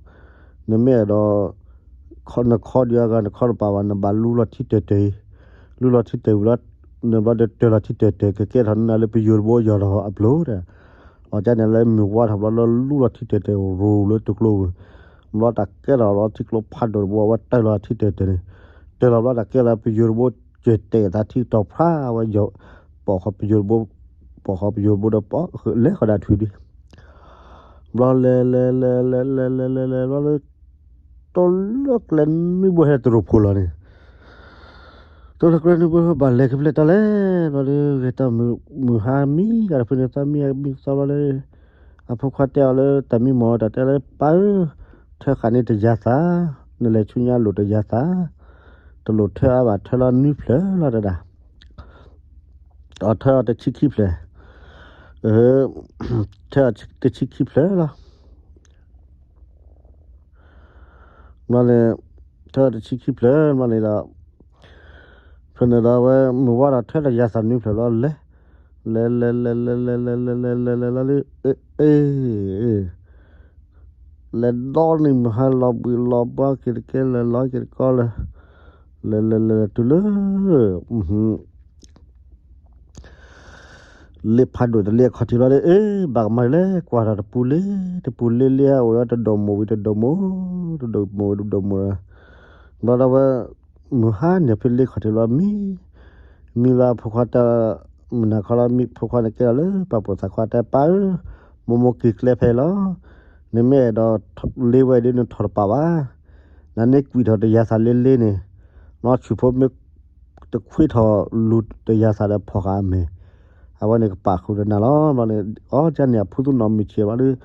နမ့ၢ်အဲၣ်ဒိး နခီဒံးအဂၤ နခီတပာ်ဘၣ် နဘၣ်လူလီၤထံတၢၢ်တၢၢ်အံၤ လူလီၤထံတၢၢ်ဝံၤလီၤ နဘျီဒီးတၢၤလီၤထံတၢၢ်တၢၢ် ကကဲထီၣ်န့ၢ်နၤလၢပယိၤတဘိယီၤထီၣ်အပျိၢ်ဒီး အီၤကန့ၣ်လၢမုၢ်ဝါထီၣ်ဘျီလၢ လူလီၤထံတၢၢ်တၢၢ်ရူၤလၢတကျိပူၤ ဘျီတၢ်ကဲထီၣ်ဘျီထံကျိဖးဒိၣ်တဘိ အဝဲတၢၤလီၤထံတၢၢ်တၢၢ်န့ၣ် တၢၤလီၤဘျီတၢ်ကဲလၢပယိၤတဘိ ကၢၢ်တဲာ်သးထံကတီၢ်ဖျါဝဲယီၤ ပိာ်ဃီပယိၤတဘိ, ပိာ်ဃီပယိၤတဘိဒီး ပိာ်လဲၤဃီၤဒီးထွံၣ်ဒု, ဘျီလဲၤလဲၤလဲၤလဲၤလဲၤလဲၤလဲၤလဲၤဘျီလၢ တိၢ်လၢကျဲနွံဘိဟဲတရိၣ်ဖိလီၤန့ၣ်, တိၢ်လၢကျဲနွံဘိဘၣ်လဲၤကဖျဲၣ်တၢ်လဲၣ်, ဘျီဒီးဂဲၤတၢ်မုၢ်ဟါမံဂၤတဖုန့ၣ် သီမံဂၤမံသီဘျီလၢ အဖိခွါတဲအီၤလၢတၢ်မံမီၢ်တၢ်တဲလၢ ပၢ်ဧၢ, ထၢဃာ်န့ၢ်တယၤသး, နလဲၤဆူညါလိာ်တယၤသး, တလိၣ်ထၢအါဘၣ် ထၢလီၤနွံဖျၢၣ်လီၤတဒၣ်, အထၢအီၤတဆံခံဖျၢၣ်, ထၢအီၤတဆံခံဖျၢၣ်လီၤ. ဘျီန့ၣ် ထၢတဆံခံဖျၢၣ်ဘျီန့ၣ်ဒီး, ဖဲန့ၣ်ဒီးအဝဲမုၢ်ဝါဒီးထၢတယၤသးနွံဖျၢၣ်ဘျီလဲၤ, လဲၤလဲၤလဲၤလဲၤလဲၤလဲၤလဲၤလဲၤလဲၤလဲၤလၢ အ့ လဲၤဒီန့ၣ်မုၢ်ဟါလီၤဘှံးလီၤဘှါက့ၤတကဲလၢာ်လီၤက့ၤတကီလၢာ်, လဲၤလဲၤလဲၤတုၤလၢ လ့ဖးဒိၣ်တလ့အခီၣ်ထံးဘျီဒီး အ့ ဘၣ်ကမၤဒ်လဲၣ် ကွၢ်ထီၣ်တပူၤလ့, တပူၤလ့လ့အအိၣ်ဒီးတဒိၣ်မိၢ်ဝံၤတဒိၣ်မိၢ်, တဒိၣ်မိၢ်ဝံၤတဒိၣ်မိၢ်, ဘျီဒီးဝဲ မုၢ်ဟါန့ၣ်ဖဲလ့ခီၣ်ထံးဘျီမံ, မံလၢအဖိခွါတၢ်, မုၢ်နၤခီလီၤမံဖိခွါန့ၣ်ကဲထီၣ်လၢပှၤပိာ်သးခွါတဲ ပၢ်ဧၢ, မိၢ်မိၢ်က့ၤကျဲဖဲအံၤလီၤ, နမ့ၢ်အဲၣ်ဒိးလ့ဝဲဒ်နထီၣ်တပာ်ဘၣ်, နန့ၢ်ကွံာ်ထီၣ်တယၤသးလ့လ့န့ၣ်, နီၢ်ဆူၣ်ဖိမ့ၢ်တခွ့ထီၣ်လူၤတယၤသးဒီးဖီၣ်ဃာ်အမဲာ်, အဝဲန့ၣ်ကပာ်ဃုာ်ဒီးနၤလီၤ. ဘျီန့ၣ် အီၣ်ကန့ၣ်အဖုသူၣ်နီၢ်မုၢ်ဆ့ၣ်ဘျီဒီး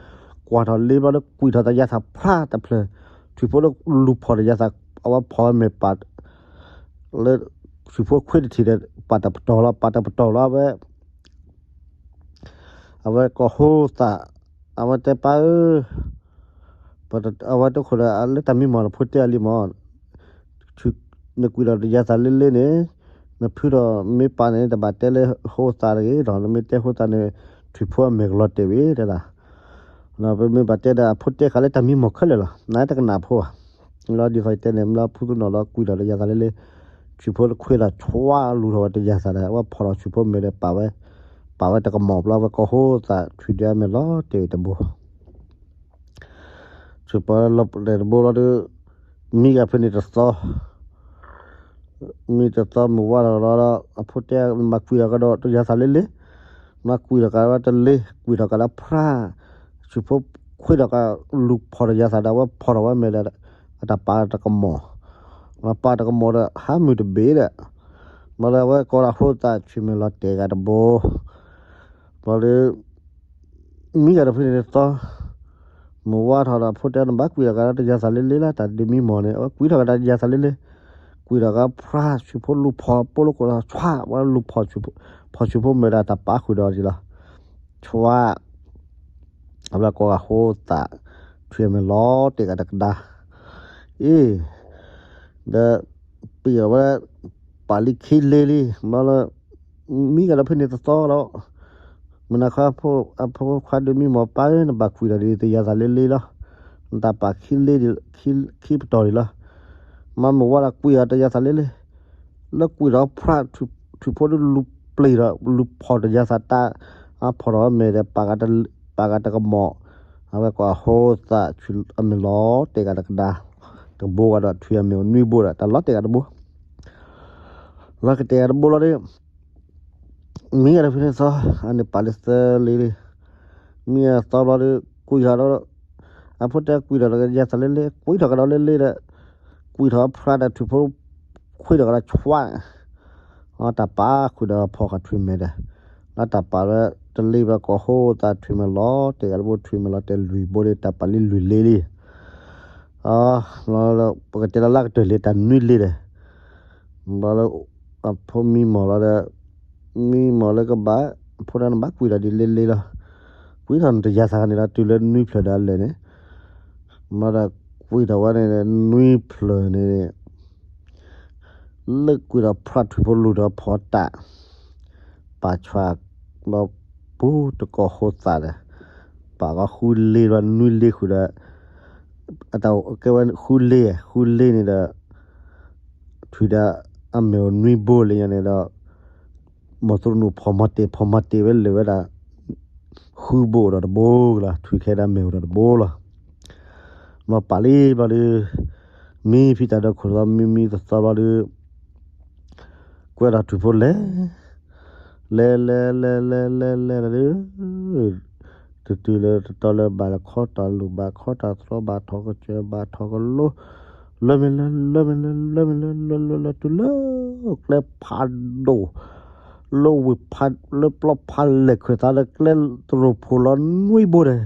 ကွၢ်ထီၣ်လ့ဘျီဒီးကွံာ်ထီၣ်တယၤသးဖျါတဖျၢၣ်, ဆူၣ်ဖိဒီးလူၤဖီၣ်တယၤသး, အဝဲဖီၣ်အမဲာ်ပာ် လၢ ဆူၣ်ဖိခွ့တထံၣ်ဒီး ပာ်တပတီၢ်လီၤ, ပာ်တပတီၢ်လီၤဝဲ အဝဲကိးဟိသး, အဝဲတဲပၢ်ဧၢ, အဝဲတခိၣ်ဒီးလၢတၢ်မံမီၢ်တဖိတဲအီၤလံမီၢ်, နကွံာ်ဒီးတယၤသးလ့လ့န့ၣ်, နဖုဒီးမ့ၢ်ပာ်န့ၣ် တဘၣ်တဲလၢဟိသးတဂ့ၤဒီး နမ့ၢ်တဲဟိသးန့ၣ် ထွံၣ်ဖိအမဲာ်ကလီၤတဲာ်ဝဲတဲဒၣ်, ပမ့ၢ်ဘၣ်တဲဒီးအဖိတဲဃာ်လၢတၢ်မံမီၢ်ခဲလၢာ်လီၤ, နတကနၣ်ဖိဘၣ်, လီၤဒ်သိးတဲန့ၣ် မ့ၢ်လၢဖုသူၣ်နီၢ်လီၤကွံာ်ဒီးတယၤသးလ့လ့, ဆူၣ်ဖိတခွ့ဒီးဆွါလူၤထီၣ်ဝဲတယၤသးဒီး အဝဲဖီၣ်ဒီးဆူၣ်ဖိမဲာ်ဒီးပာ်ဝဲ, ပာ်ဝဲတကမီၣ်ဘျီဝဲကိးဟိသးထွံၣ်ဒီးအမဲာ်လီၤတဲာ်တဘိ ဆူၣ်ပာ်လီၤတဲာ်တဘိလီၤဒီး, မံဂၤဖဲန့ၣ်တသီ, မံတသီမုၢ်ဝါထီၣ်လီၤဒီး အဖိတဲ နဘၣ်ကွံာ်ထီၣ်ကဒီးတယၤသးလ့လ့, မ့ၢ်ကွံာ်ထီၣ်ကဒီးတလ့, ကွံာ်ထီၣ်ကဒီးဖျါ, ဆူၣ်ဖိခွ့ထီၣ်ကဒီးလူၤဖီၣ်တယၤသးဒီး အဝဲဖီၣ်ထီၣ်ဝဲမဲာ်ဒီး အတၢ်ပာ်တကမီၣ်, ပာ်တကမီၣ်ဒီး ဟးမုၢ်တဘ့ၣ်ဒီး, ဘျီဒီးအဝဲကိးဒီးဟိသးထွံၣ်မဲာ်လီၤတဲာ်ဂၤတဘိ ဘျီဒီး မံဂၤတဖုန့ၣ်တသီ, မုၢ်ဝါထီၣ်ဒီး အဖိတဲနဘၣ်ကွံာ်ထီၣ်ကဒီးတယၤသးလ့လ့လီၤ, တၢ်ဒုးမံမီၢ်န့ၣ် အဝဲကွံာ်ထီၣ်ကဒီးတယၤသးလ့လ့, ကွံာ်ထီၣ်ကဒီးဖျါ ဆူၣ်ဖိလူၤဖီၣ်ပိလိာ်ကိးဒီးဆွါ ဝဲလူၤဖီၣ်, ဖီၣ်ဆူၣ်ဖိမဲာ်ဒီးတၢ်ပာ်ဃုာ်ဒီးဒ်လီၤ, ဆွါ အဘျီကိးဂၤဟိသးထွံၣ်မဲာ်လီၤတဲာ်ဂၤတကဒါ, အ့ ဒီး ပံာ်အီၤဝဲ ပာ်လံခံလ့လံ, ဘျီလၢ မံဂၤဒီးဖဲန့ၣ်တသီဒီး မုၢ်နၤခီ အဖိခွါဒုးမံမီၢ်ပၢ်ဧၢ နဘၣ်ကွံာ်ဒီးဒ်တယၤသးလ့လ့လီၤ, နတၢ်ပာ်ခံလ့ ခံပတီၢ်ဒံးလီၤ, မ့ၢ်မုၢ်ဝါဒီးကွံာ်အီၤတယၤသးလ့လ့, လၢကွံာ်ဒီးဖျါ ထွံၣ်ဖိဒီးလူၤပျံၤဒီး လူၤဖီၣ်တယၤသးတၢ်, အဖီၣ်ထီၣ်ဝဲမဲာ်ဒီး ပာ်ဂၤတကမီၣ်, အဝဲကိးဟိသးထွံၣ်အမဲာ်လီၤတဲာ်ဂၤတကဒါ, တဘိဂၤဒီးထွံၣ်အမဲာ်အိၣ်နွံဘိဒီး တၢ်လီၤတဲာ်ဂၤတဘိ, လီၤကတဲာ်ဂၤတဘိလီၤဒီး မံဂၤတဖုန့ၣ်သီ, အန့ၣ်ပာ်လၢသၢလ့လံ, မံဂၤသီဘျီဒီး ကွံာ်ဃီဒီး အဖိတဲကွံာ်ထီၣ်တယၤသးလ့လ့ ကွံာ်ထီၣ်ကဒီးလ့လ့ဒီး ကွံာ်ထီၣ်ဖျါဒီးထွံၣ်ဖိ ခွံထီၣ်ကဒီးဆွါ, အတၢ်ပာ်ဃုာ်ဒီးဖီၣ်ဃာ်ထွံၣ်မဲာ်ဒီး, လၢတၢ်ပာ်လၢတလ့ဘၣ်ကိးဟိသးထွံၣ်မဲာ်လီၤတဲာ်ဂၤတဘိ ထွံၣ်မဲာ်လီၤတဲာ်လွံၢ်ဘိဒီး တၢ်ပာ်လံလွံၢ်လ့လံ ပကတဲလၢလၢကတၢၢ်လံတၢ်နွံလ့ဒီး, ဘျီလၢ အဖိမံမီၢ်လီၤဒီး, မံမီၢ်လၢကဘၣ်, အဖိဒၣ်နဘၣ်ကွံာ်ထီၣ်ဒ်လ့လ့လီၤ, ကွံာ်ထီၣ်နတယၤသးန့ၣ်လီၤ တုၤလၢနွံဖျၢၣ်ဒီးအလၢာ်န့ၣ်, ဘျီဒီးကွံာ်ထီၣ်ဝဲန့ၣ် နွံဖျၢၣ်န့ၣ် လၢကွံာ်ဒီးဖျါထွံၣ်ဖိလူၤဒီးဖီၣ်တၢ်, ပာ်ဆွၤ, ဘျီပူၤတကိးဟိသးဒီး, ပာ်ဃီဃုလ့ဘျီနွံလ့ဃုာ်ဒီး, အတၢ်ကဲဝဲဃုလ့, ဃုလ့န့ၣ်ဒီး, ထွံၣ်ဒီးအမဲာ်အိၣ်နွံဘိလၢညါန့ၣ်ဒီး, မီၢ်သရနူၣ်ဖီၣ်မီၢ်တ့ၢ် ဖီၣ်မီၢ်တ့ၢ်ဝဲလၢာ်ဝဲဒၣ် ဃုဘိအိၣ်ဒီးတဘိလီၤ ထွံၣ်ခဲဒၣ်မဲာ်အိၣ်ဒီးတဘိလီၤ. ဘျီပာ်လံဘျီဒီး, မံဖံတၢ်ဒီခိၣ်သီ မံမံတသီဘျီဒီး, ကွဲဒီးထွံၣ်ဖိလဲၤ, လဲၤလဲၤလဲၤလဲၤလဲၤလဲၤဒီး တတုၤလၢတတီလၢဘၣ်လၢခီတၢ်လူၤ ဘၣ်ခီတၢ်သြီ ဘၣ်ထီၣ်ကစၢၢ် ဘၣ်ထီၣ်ကလိ လၢမ့ၢ်လၢ လၢမ့ၢ်လၢ လၢမ့ၢ်လၢ လၢလၢလၢတုၤလၢ ကျဲဖးဒိၣ် လၢဝ့ၢ်ဖး လၢပျီဖးလဲၢ်ခွဲးသးလၢကျဲတရိာ်ဖိလီၤနွံဘိန့ၣ်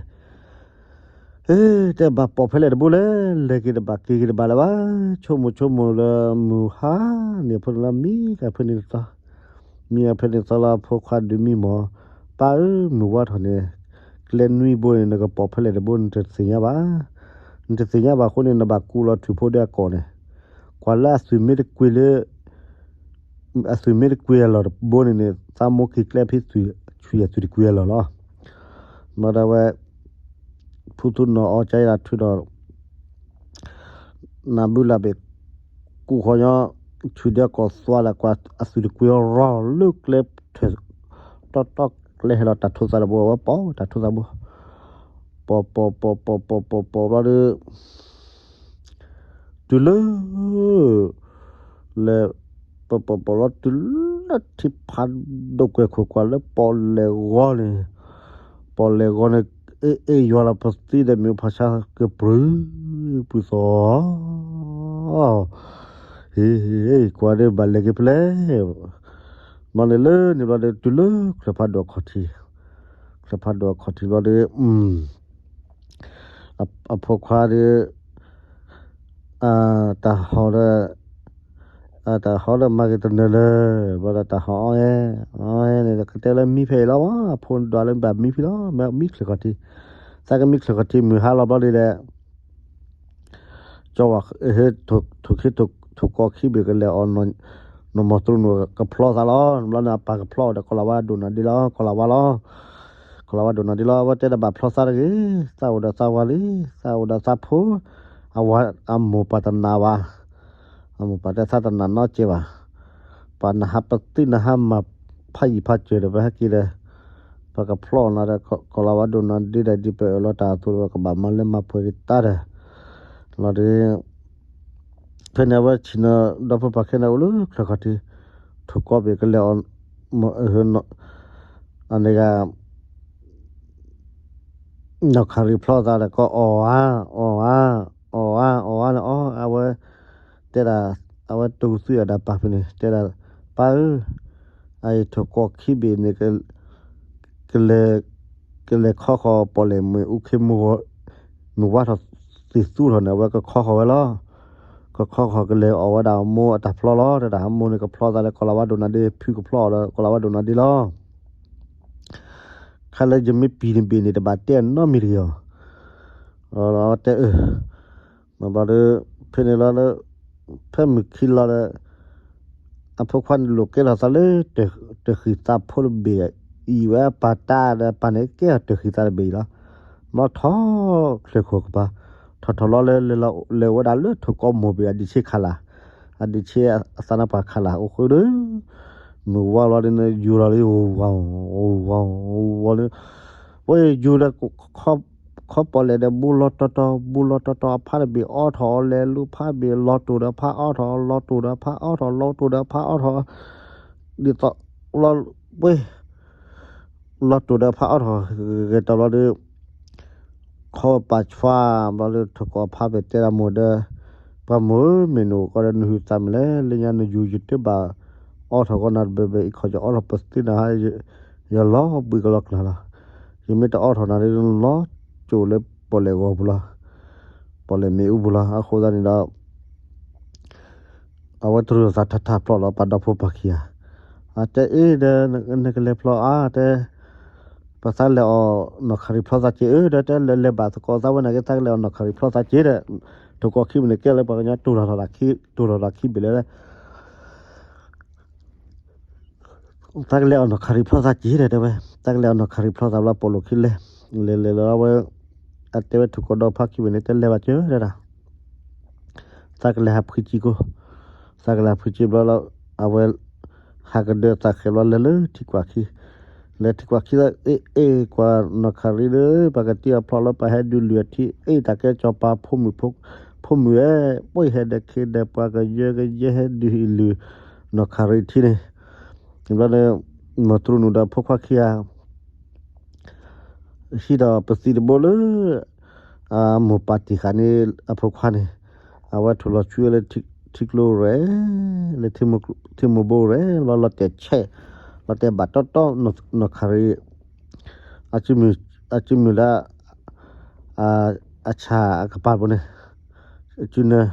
တဲဘၣ်ပိာ်ဖဲလဲၣ်တဘိလဲၣ်, လဲၤက့ၤတဘၣ်က့ၤက့ၤတဘၣ်လၢၤဘၣ်, ဆိကမိၣ်ဆိကမိၣ်လၢမုၢ်ဟါန့ၣ်အဖိန့ၣ်လီၤ မံကဖဲန့ၣ်တသီ, မံကဖဲန့ၣ်တသီလၢအဖိခွါဒုးမံမီၢ်, ပၢ်ဧၢ မုၢ်ဝါထီၣ်န့ၣ် ကျဲနွံဘိန့ၣ် နကပိာ်ဖဲလဲၣ်တဘိ နတသ့ၣ်ညါဘၣ်, နတသ့ၣ်ညါဘၣ်အဃိန့ၣ် နဘၣ်ကူးလီၤထွံၣ်ဖိဒီးအကိာ်န့ၣ်, ကွၢ်လၢအသွံၣ်မ့ၢ်တကွံာ်လၢ အသွံၣ်မ့ၢ်တကွံာ်အလီၢ်တဘိန့ၣ်န့ၣ် သးမိၢ်က့ၤကျဲဖဲသွံၣ် ဆွံအသွံၣ်တကွံာ်အလီၢ်လီၤ. မ့ၢ်ဒၣ်ဝဲ ဖုသူနီၢ်အီကါအံၤဒၣ်ထုးဒီး နၢ်ဘုလၢဘ့ၣ် ကူၣ်ဃီညီ ထွံၣ်ဒဲကီၢ်သွါလၢကွၢ်အသွံၣ်တကွံာ်ရီၢ်လၢကျဲ တီတီကျဲဟဲလီၤတၢ်ထိသးတဘိ အဝဲပိာ်တၢ်ထိသးဘိ, ပိာ်ပိာ်ပိာ်ပိာ်ပိာ်ပိာ်ပိာ်ဘျီဒီး တုၤလၢ လဲၤ ပပပလီၤတုၤလၢထံဖးဒိၣ်ကွဲၤခိၣ်ကွၢ်လၢပီၣ်လဲၣ်ဂီၤန့ၣ်, ပီၣ်လဲၣ်ဂီၤန့ၣ် အ့ၣ်အ့ၣ်ယွၤလီၤပသံဒီးမ့ၣ်အူဖးဆါကပြုၢ် ပြုၢ်သီၣ်, ဟ့ၣ် ကွၢ်ဒီးဘၣ်လဲၤက့ၤဖဲလဲၣ်, ဘျီန့ၣ်လၢန့ၣ်ဘျီဒီးတုၤလၢချၢၣ်ဖးဒိၣ်အခီၣ်ထံး, ချၢၣ်ဖးဒိၣ်အခီၣ်ထံးဘျီဒီး အဖိခွါဒီး တၢ်ဟီၣ်ဒီး တၢ်ဟီၣ်ဒီးမၤက့ၤတနၢၤလၢၤ, ဘျီဒီးတၢ်ဟီၣ်အီၣ်အီၤန့ၣ် ကတဲလၢမံဖဲအံၤလီၤ, အဖိဒွးလၢဘၣ်မံဖဲလီၤ, မ့ၢ်မံချၢၣ်ခီၣ်ထံး, သးကမံချၢၣ်ခီၣ်ထံးမုၢ်ဟါလီၤဘျီဒီး ကၠီဝဲ ထိၣ်ခ့ထိၣ်ကိးခံဘ့ၣ်ကလဲၤအီၣ် နီၢ်မီၢ်တြူၢ်နူၣ်ကဖျီသးလီၤ, ဘျီန့ၣ်အပၢ်ကဖျီအီၤဒီး ကီၤလၤဝါဒိၣ်နၤဒ့လီၤ, ကီၤလၤဝါလီၤ, ကီၤလၤဝါဒိၣ်နၤဒ့လီၤ, အဝဲတဲဒၣ်ဘၣ်ဖျီသးတဂ့ၤ, သးအိၣ်ဒီးသးဝၤလံ, သးအိၣ်ဒီးသးဖိ, အဝၤအမိၢ်ပၢ်တနာ်ဘၣ်, အမိၢ်ပၢ်တဲသးတနာ်နီတစဲးဘၣ်, ပှၤနဟးပသံနဟးမၤဖးယံၤဖးစၢၤဒီး ပဟဲက့ၤဒီး ပကဖျီနၤဒီး ကီၤလၤဝါဒိၣ်နၤဒ့ဒီး ဒ်ပအၢၣ်လီၤတၢ်အသိးဒီး ကဘၣ်မၤလၢမၤပှဲၤက့ၤတၢ်ဒီး လီၤဒီး ဖဲန့ၣ်အဝဲဆ့ၣ်နီၤ ဒီဖိပၢ်ခဲန့ၣ်အိၣ်လၢချၢၣ်ခီၣ်ထံး, ထိၣ်ကိးဘ့ၣ်ကလဲၤအီၣ် အန့ၣ်ဂ့ၤ နီၢ်ခရံာ်ဖျီသးဒီး ကအီၣ်ဧါ, အီၣ်ဧါ, အီၣ်ဧါ, အီၣ်ဧါန့ၣ် အီၣ် အဝဲ တဲဒၣ် အဝဲတိၢ်ကသုၣ်အဒၣ်ပၢ်ဖဲန့ၣ် တဲဒၣ် ပၢ်ဧၢ, အအံၤထိၣ်ကိးခံဘ့ၣ်န့ၣ် ကလဲၤ ကလဲၤခီဃီၤ ပီၣ်လဲၣ်မ့ၣ်အူခ့မုၢ်ဂီၤ မုၢ်ဝါထီၣ်သ့ၣ်သူထီၣ်န့ၣ် အဝဲကခီဃီၤဝဲလီၤ. ကခီဃီၤ ကလဲၤအီၣ်ဝဲဒၣ်မိၢ်အတၢ်ဖျီလီၤ. တဲဒၣ်မိၢ်န့ၣ်ကဖျီသးလၢကီၤလၤဝါဒိၣ်နၤဒ့ ဖုကဖျီအီၤဒီး ကီၤလၤဝါဒိၣ်နၤဒ့လီၤ. ခါလၢယမ့ၢ်ပံၤတဘ့ၣ်န့ၣ် တဘၣ်တဲအနီတမံၤတဂ့ၤအီၤ. တဲအၢ မ့ၢ်ဘျီဒီး ဖဲန့ၣ်လီၤလၢ ဖဲမုၢ်ခံလီၤဒီး အဖိခွါန့ၣ်လိာ်ကဲထီၣ်သးလၢ တဃံၢ်သးဖိတဘ့ၣ်အံၤဝဲ ပၢ်တၢ်ဒီးပၢ်န့ၣ်ကဲထီၣ်တဃံၢ်သးတဘ့ၣ်အံၤလီၤ. ဘျီထီၣ်ချၢၣ်ခိၣ်ကပၤ ထီၣ်ထီၣ်လီၤလၢ လဲၤဝဲဒၣ်လၢထိၣ်ကိးမိၢ်ဘ့ၣ်အဒံးဆ့ခးလၢ်, အဒံးဆ့အသးနါပှၢ်ခးလၢ် အိၣ်ဃုဒီး မုၢ်ဝါလီၤဒီး ယူၤလီၤလၢ ဝီၤ ဝီၤ ဝီၤလၢ ဝဲယူၤဒီး ခီပီၣ်လဲၣ်ဒီး ဘူးလီၤတီၤတီၤ ဘူးလီၤတီၤတီၤ အဖါတဘ့ၣ်အီထီၣ်အီၤလဲၤလူၤ ဖါဘ့ၣ်လီၤတိၢ်ဒီးဖါအီထီၣ် လီၤတိၢ်ဒီးဖါအီထီၣ် လီၤတိၢ်ဒီးဖါအီထီၣ် ဒ်သိးလီၤ ဝဲ လီၤတိၢ်ဒီးဖါအီထီၣ် ဂဲၤတီၤဘျီဒီး ခီပာ်ဆွါဘျီဒီး ထိၣ်ကိးဖါဘ့ၣ်တဲဒၣ်မိၢ်ဒီး ပှၤမိၢ်ဧၢ မ့ၢ်နအိၣ်ကီးဒီး နဟုသးမုၢ်လဲၣ် လၢညါနယူၤယတဘၣ်အီထီၣ်ကီးနၤတဘဲဘဲ အံၤခီၣ်ယအီထီၣ်ပသ့နၤ ယလီၤဘှံးကလီၤကျါလီၤ. ယမ့ၢ်တအီထီၣ်နၤဒီး နလီၤကၠိၣ်လၢပီၣ်လဲၣ်ဂီၤပူၤလီၤ. ပီၣ်လဲၣ်မ့ၣ်အူပူၤလီၤ. အဃိသတးန့ၣ်ဒီး အဝဲတရူးသးထးထးဖျီလီၤ ပှၤဒီဖိပၢ်ခံဂၤ. အတဲအ့ဒီး နကလဲၤဖျီအါတဲ ပသးလဲၤအီၣ်နီၢ်ခရံာ်ဖျီသးက့ၤဧၢဒီး တဲလဲၤလဲၤဘၣ်သကိးသးဝဲနာ်က့ သးကလဲၤအီၣ်နီၢ်ခရံာ်ဖျီသးက့ၤဒီး ထိၣ်ကိးခံဘ့ၣ်န့ၣ် ကဲလၢပှၤကညီတိၢ်ထီၣ်ထီၣ်ခံဘ့ၣ်လၢ သးကလဲၤအီၣ်နီၢ်ခရံာ်ဖျီသးက့ၤဒီး တဲဝဲ သးကလဲၤအီၣ်နီၢ်ခရံာ်ဖျီသးဘျီ ပိာ်လိာ်ခံလဲၤ လဲၤလဲၤလီၤဝဲ အတဲဝဲထိၣ်ကိးဒီဖါခံဘ့ၣ်န့ၣ် တဲလဲၤဘၣ်က့ၤဝဲတဲဒၣ် သးကလဲၤဟးဖှံက့ၤကိၢ် သးကလဲၤဟးဖှံက့ၤဘျီလီၤ အဝဲ ဟးကဒၢသးဃဲးဘျီလဲၤလၢထံကွၢ်ခံ လဲၤထံကွၢ်ခံသး အ့ၣ်အ့ၣ် ကွၢ်နီၢ်ခရံာ်ဒီး ပှၤကတံၢ်အဖျီလၢပှၤဟဲဒုးလုၢ်အထံ အ့ၣ်တၢ်ကဲစီၤပၤဖိမုၣ် ဖိမုၣ်ဧၢ ပှၤဟဲဒီးခ့ဒီးပှၤကယၢကယဲဟဲဒုးလုၢ် နီၢ်ခရံာ်ထံန့ၣ် ဘျီဒီး မီၤတရူနူဒီးအဖိခွါခံဂၤ ဟံးဒီးပသံတဘိလၢ အမိၢ်ပၢ်တံၢ်ဃာ်န့ၣ် အဖိခွါန့ၣ် အဝဲထုးလီၤဆွံလၢထံကျိရဲၣ် လၢထံမိၢ်ဘိရဲၣ် လီၤတဲာ်ဆဲး လီၤတဲာ်ဘၣ်တီတီ နီၢ်ခရံာ် အစုမုၢ်လၢ အဆၣ်အကပၤပူၤန့ၣ် စုနၢ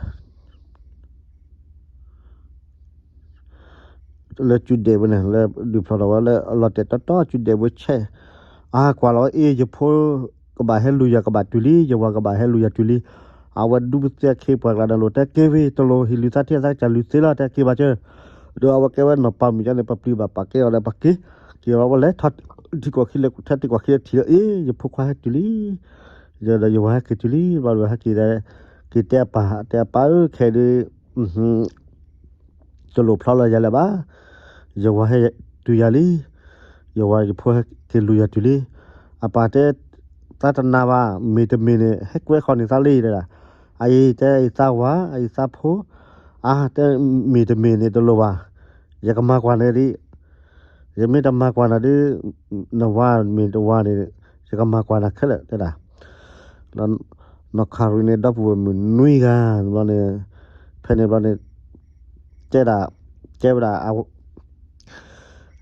လၢစုဒဲးပူၤန့ၣ် လၢဒုးဖျိးထီၣ်ဝဲလၢအလီၤတဲာ်တီတီ စုဒဲးပူၤဆဲး အကွၢ်လီၤအ့ ယဖိကဘၣ်ဟဲလူၤယၤကဘၣ်တုၤလံ ယဝၤကဘၣ်ဟဲလူၤယၤတုၤလံ အဝဲဒူပသ့အခ့အပှၤကျါဒီး လိာ်တဲက့ၤဝံၤတလိၣ်ဟ့ၣ်လုၢ်သးထံအသးကစၢ်လုၢ်သ့လီၤ တဲက့ၤဘၣ်ကၢ ဒီးအဝဲကဲဝဲနီၢ်ပၤမုၣ်ကန့ၣ် ပပျံၤဘၣ်ပာ်ကဲအီၤဒီးပက့ၤ က့ၤအီၤဝဲလဲၤထီၣ်ထံကီၢ်ခံလဲၤထီၣ်ထံကီၢ်ခံထံၣ်လၢအ့ ယဖိခွါဟဲတုၤလံ ဒီးယဝၤဟဲက့ၤတုၤလံ ဘျီဒီးဟဲက့ၤဒီး က့ၤတဲအပၢ် တဲအပၢ်ဧၢ ခဲအံၤဒုး တလိၣ်ဖျီလီၤယၤလၢၤဘၣ်. ယဝၤဟဲတုၤယၤလံ. ယဝၤယဖိဟဲက့ၤလူၤယၤတုၤလံ. အပၢ်တဲ, သးတနာ်ဘၣ်, မ့ၢ်တမ့ၢ်န့ၣ် ဟဲကွဲဃီန့ၢ်သးလံ တဲဒၣ်. အအံၤတဲအံၤသးဝၤ အအံၤသးဖိ, အါ တဲမ့ၢ်တမ့ၢ်န့ၣ်တလိၣ်ဘၣ်. ယကမၤကွၢ်နၤဒ် ယမ့ၢ်တမၤကွၢ်နၤဒ် နဝၤမ့ၢ်တဝၤန့ၣ် ယကမၤကွၢ်နၤခဲလၢာ် တဲဒၣ်. နီၢ်ခရံာ်န့ၣ် ဒီပုၢ်ဝဲၢ်မုၣ်နွံဂၤဘျီန့ၣ် ဖဲန့ၣ်ဘျီန့ၣ် တဲဒၣ်, တဲဝဲဒၣ်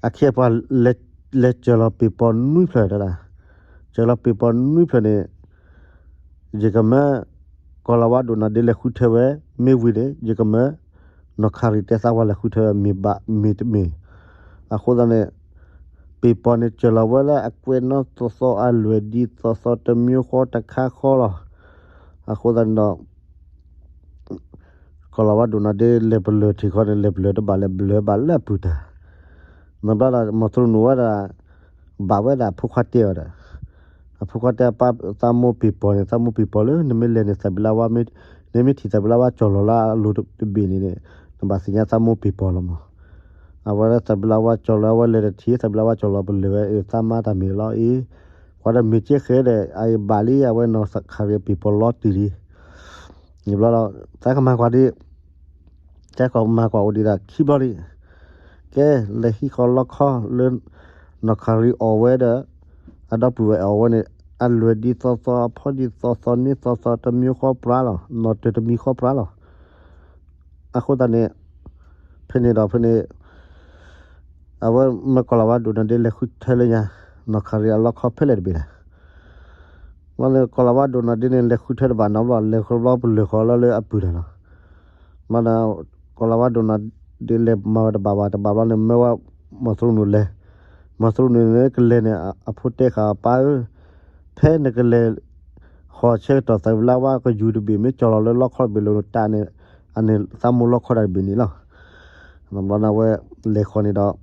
အခ့အပှၤ လဲၤစၢၤလီၤပ့ၤပီနွံဖျၢၣ်တဲဒၣ်. စၢၤလီၤပ့ၤပီနွံဖျၢၣ်န့ၣ် ယကမၢ ကီၤလၤဝါဒိၣ်နၤဒ့လဲၤဃုထၢဝဲ မ့ၢ်ဝံၤန့ၣ် ယကမၢ နီၢ်ခရံာ်တဲသးဝၤလဲၤဃုထၢဝဲ မ့ၢ်ဘၣ်မ့ၢ်တမ့ၢ်. အဃိသတးန့ၣ် ပ့ၤပီန့ၣ် စၢၤလီၤဝဲလၢအကွဲးနီၢ်သီသီ အလွဲၢ်ဒံသီသီ တမံၤဃီတခါဃီလီၤ. အဃိသတးန့ၣ်ဒီး ကီၤလၤဝါဒိၣ်နၤဒ့လဲၤပလၢၢ်ထံၣ်ခီန့ၣ် လဲၤပလၢၢ်တဘၣ် လဲၤပလၢၢ်ဘၣ်လၢအပုၢ်တၢ် နဘျီဒီး မီၤသရူနူဝဲဒၣ် ဘၣ်ဝဲဒၣ်အဖိခွါတဲအီၤဒီး အဖိခွါတဲအပၢ် သးမိၢ်ပ့ၤပီန့ၣ် သးမိၢ်ပ့ၤပီလၢ နမ့ၢ်လဲၤန့ၣ် သးဘံလါဝါ နမ့ၢ်ထံၣ်သးဘံလါဝါကၠီၣ်လီၤလၢအလိၤတဘ့ၣ်န့ၣ် နဘၣ်သ့ၣ်ညါသးမိၢ်ပ့ၤပီလီၤမး. အဝဲဒၣ်သးဘံလါဝါကၠီၣ်လီၤ အဝဲလဲၤတထံၣ် သးဘံလါဝါကၠီၣ်လီၤပလၢၢ်ဝဲ အသးမါတၢ်မ့ၢ်လီၤအံၤ ကွၢ်ဒီးမ့ၢ်ကဲဃဲဒီး အအံၤဘၣ်လံ အဝဲနီၢ်ခရံာ်ပ့ၤပီလီၤတံၢ်လံ. န့ၣ်ဘျီဒီး သးကမၤကွၢ်ဒ် သးကမၤကွၢ်အိၣ်ဒံးဒၣ်ခံဘျီလံ. ကဲ လဲၤဟံးဃီၤလီခီလၢ နီၢ်ခရံာ်အီၣ်ဝဲဒီး အဒီပုၢ်ဝဲၢ်အီၣ်ဝဲန့ၣ် အလွဲၢ်ဒံသီသီ အဖီဒံသီသီ န့ၢ်သီသီ တမံၤဃီပြးလီၤ နီၢ်တၢၤတမံၤဃီပြးလီၤ. အဃိသတးန့ၣ် ဖဲန့ၣ်ဒီးဖဲန့ၣ် အဝဲမၢကီၤလၤဝါဒိၣ်နၤဒ့လဲၤဃုထၢလၢညါ နီၢ်ခရံာ်အလီခီဖဲလဲၣ်တဘ့ၣ်လဲၣ်. မ့ၢ်လၢကီၤလၤဝါဒိၣ်နၤဒ့န့ၣ် လဲၤဃုထၢတဘၣ်နီတဘျီ လဲၤဃီဘျီပလၢၢ်ဃီလၢလၢအပုၢ်တၢ်လီၤ. မ့ၢ်ဒီး ကီၤလၤဝါဒိၣ်နၤဒ့လဲၤမၤဝဲတဘၣ်ဘၣ် တဘၣ်ဘျီန့ၣ် မၢဝဲမီၤသရူနူလဲၤ မီၤသရူနူန့ၣ်ကလဲၤန့ၣ် အဖိတဲဃာ်အပၢ်ဧၢ ဖဲနကလဲၤ ဟီၣ်ဆၢကတီၢ်သးဘံလါဝါကယူၤတဘ့ၣ် မ့ၢ်ကၠီၣ်လီၤလၢလီခီတဘ့ၣ်လိၤတၢ်န့ၣ် အန့ၣ်သးမိၢ်လီခီတၢ်တဘ့ၣ်န့ၣ်လီၤ. ဘျီန့ၣ်အဝဲလဲၤဃီၤန့ၣ်ဒီး သး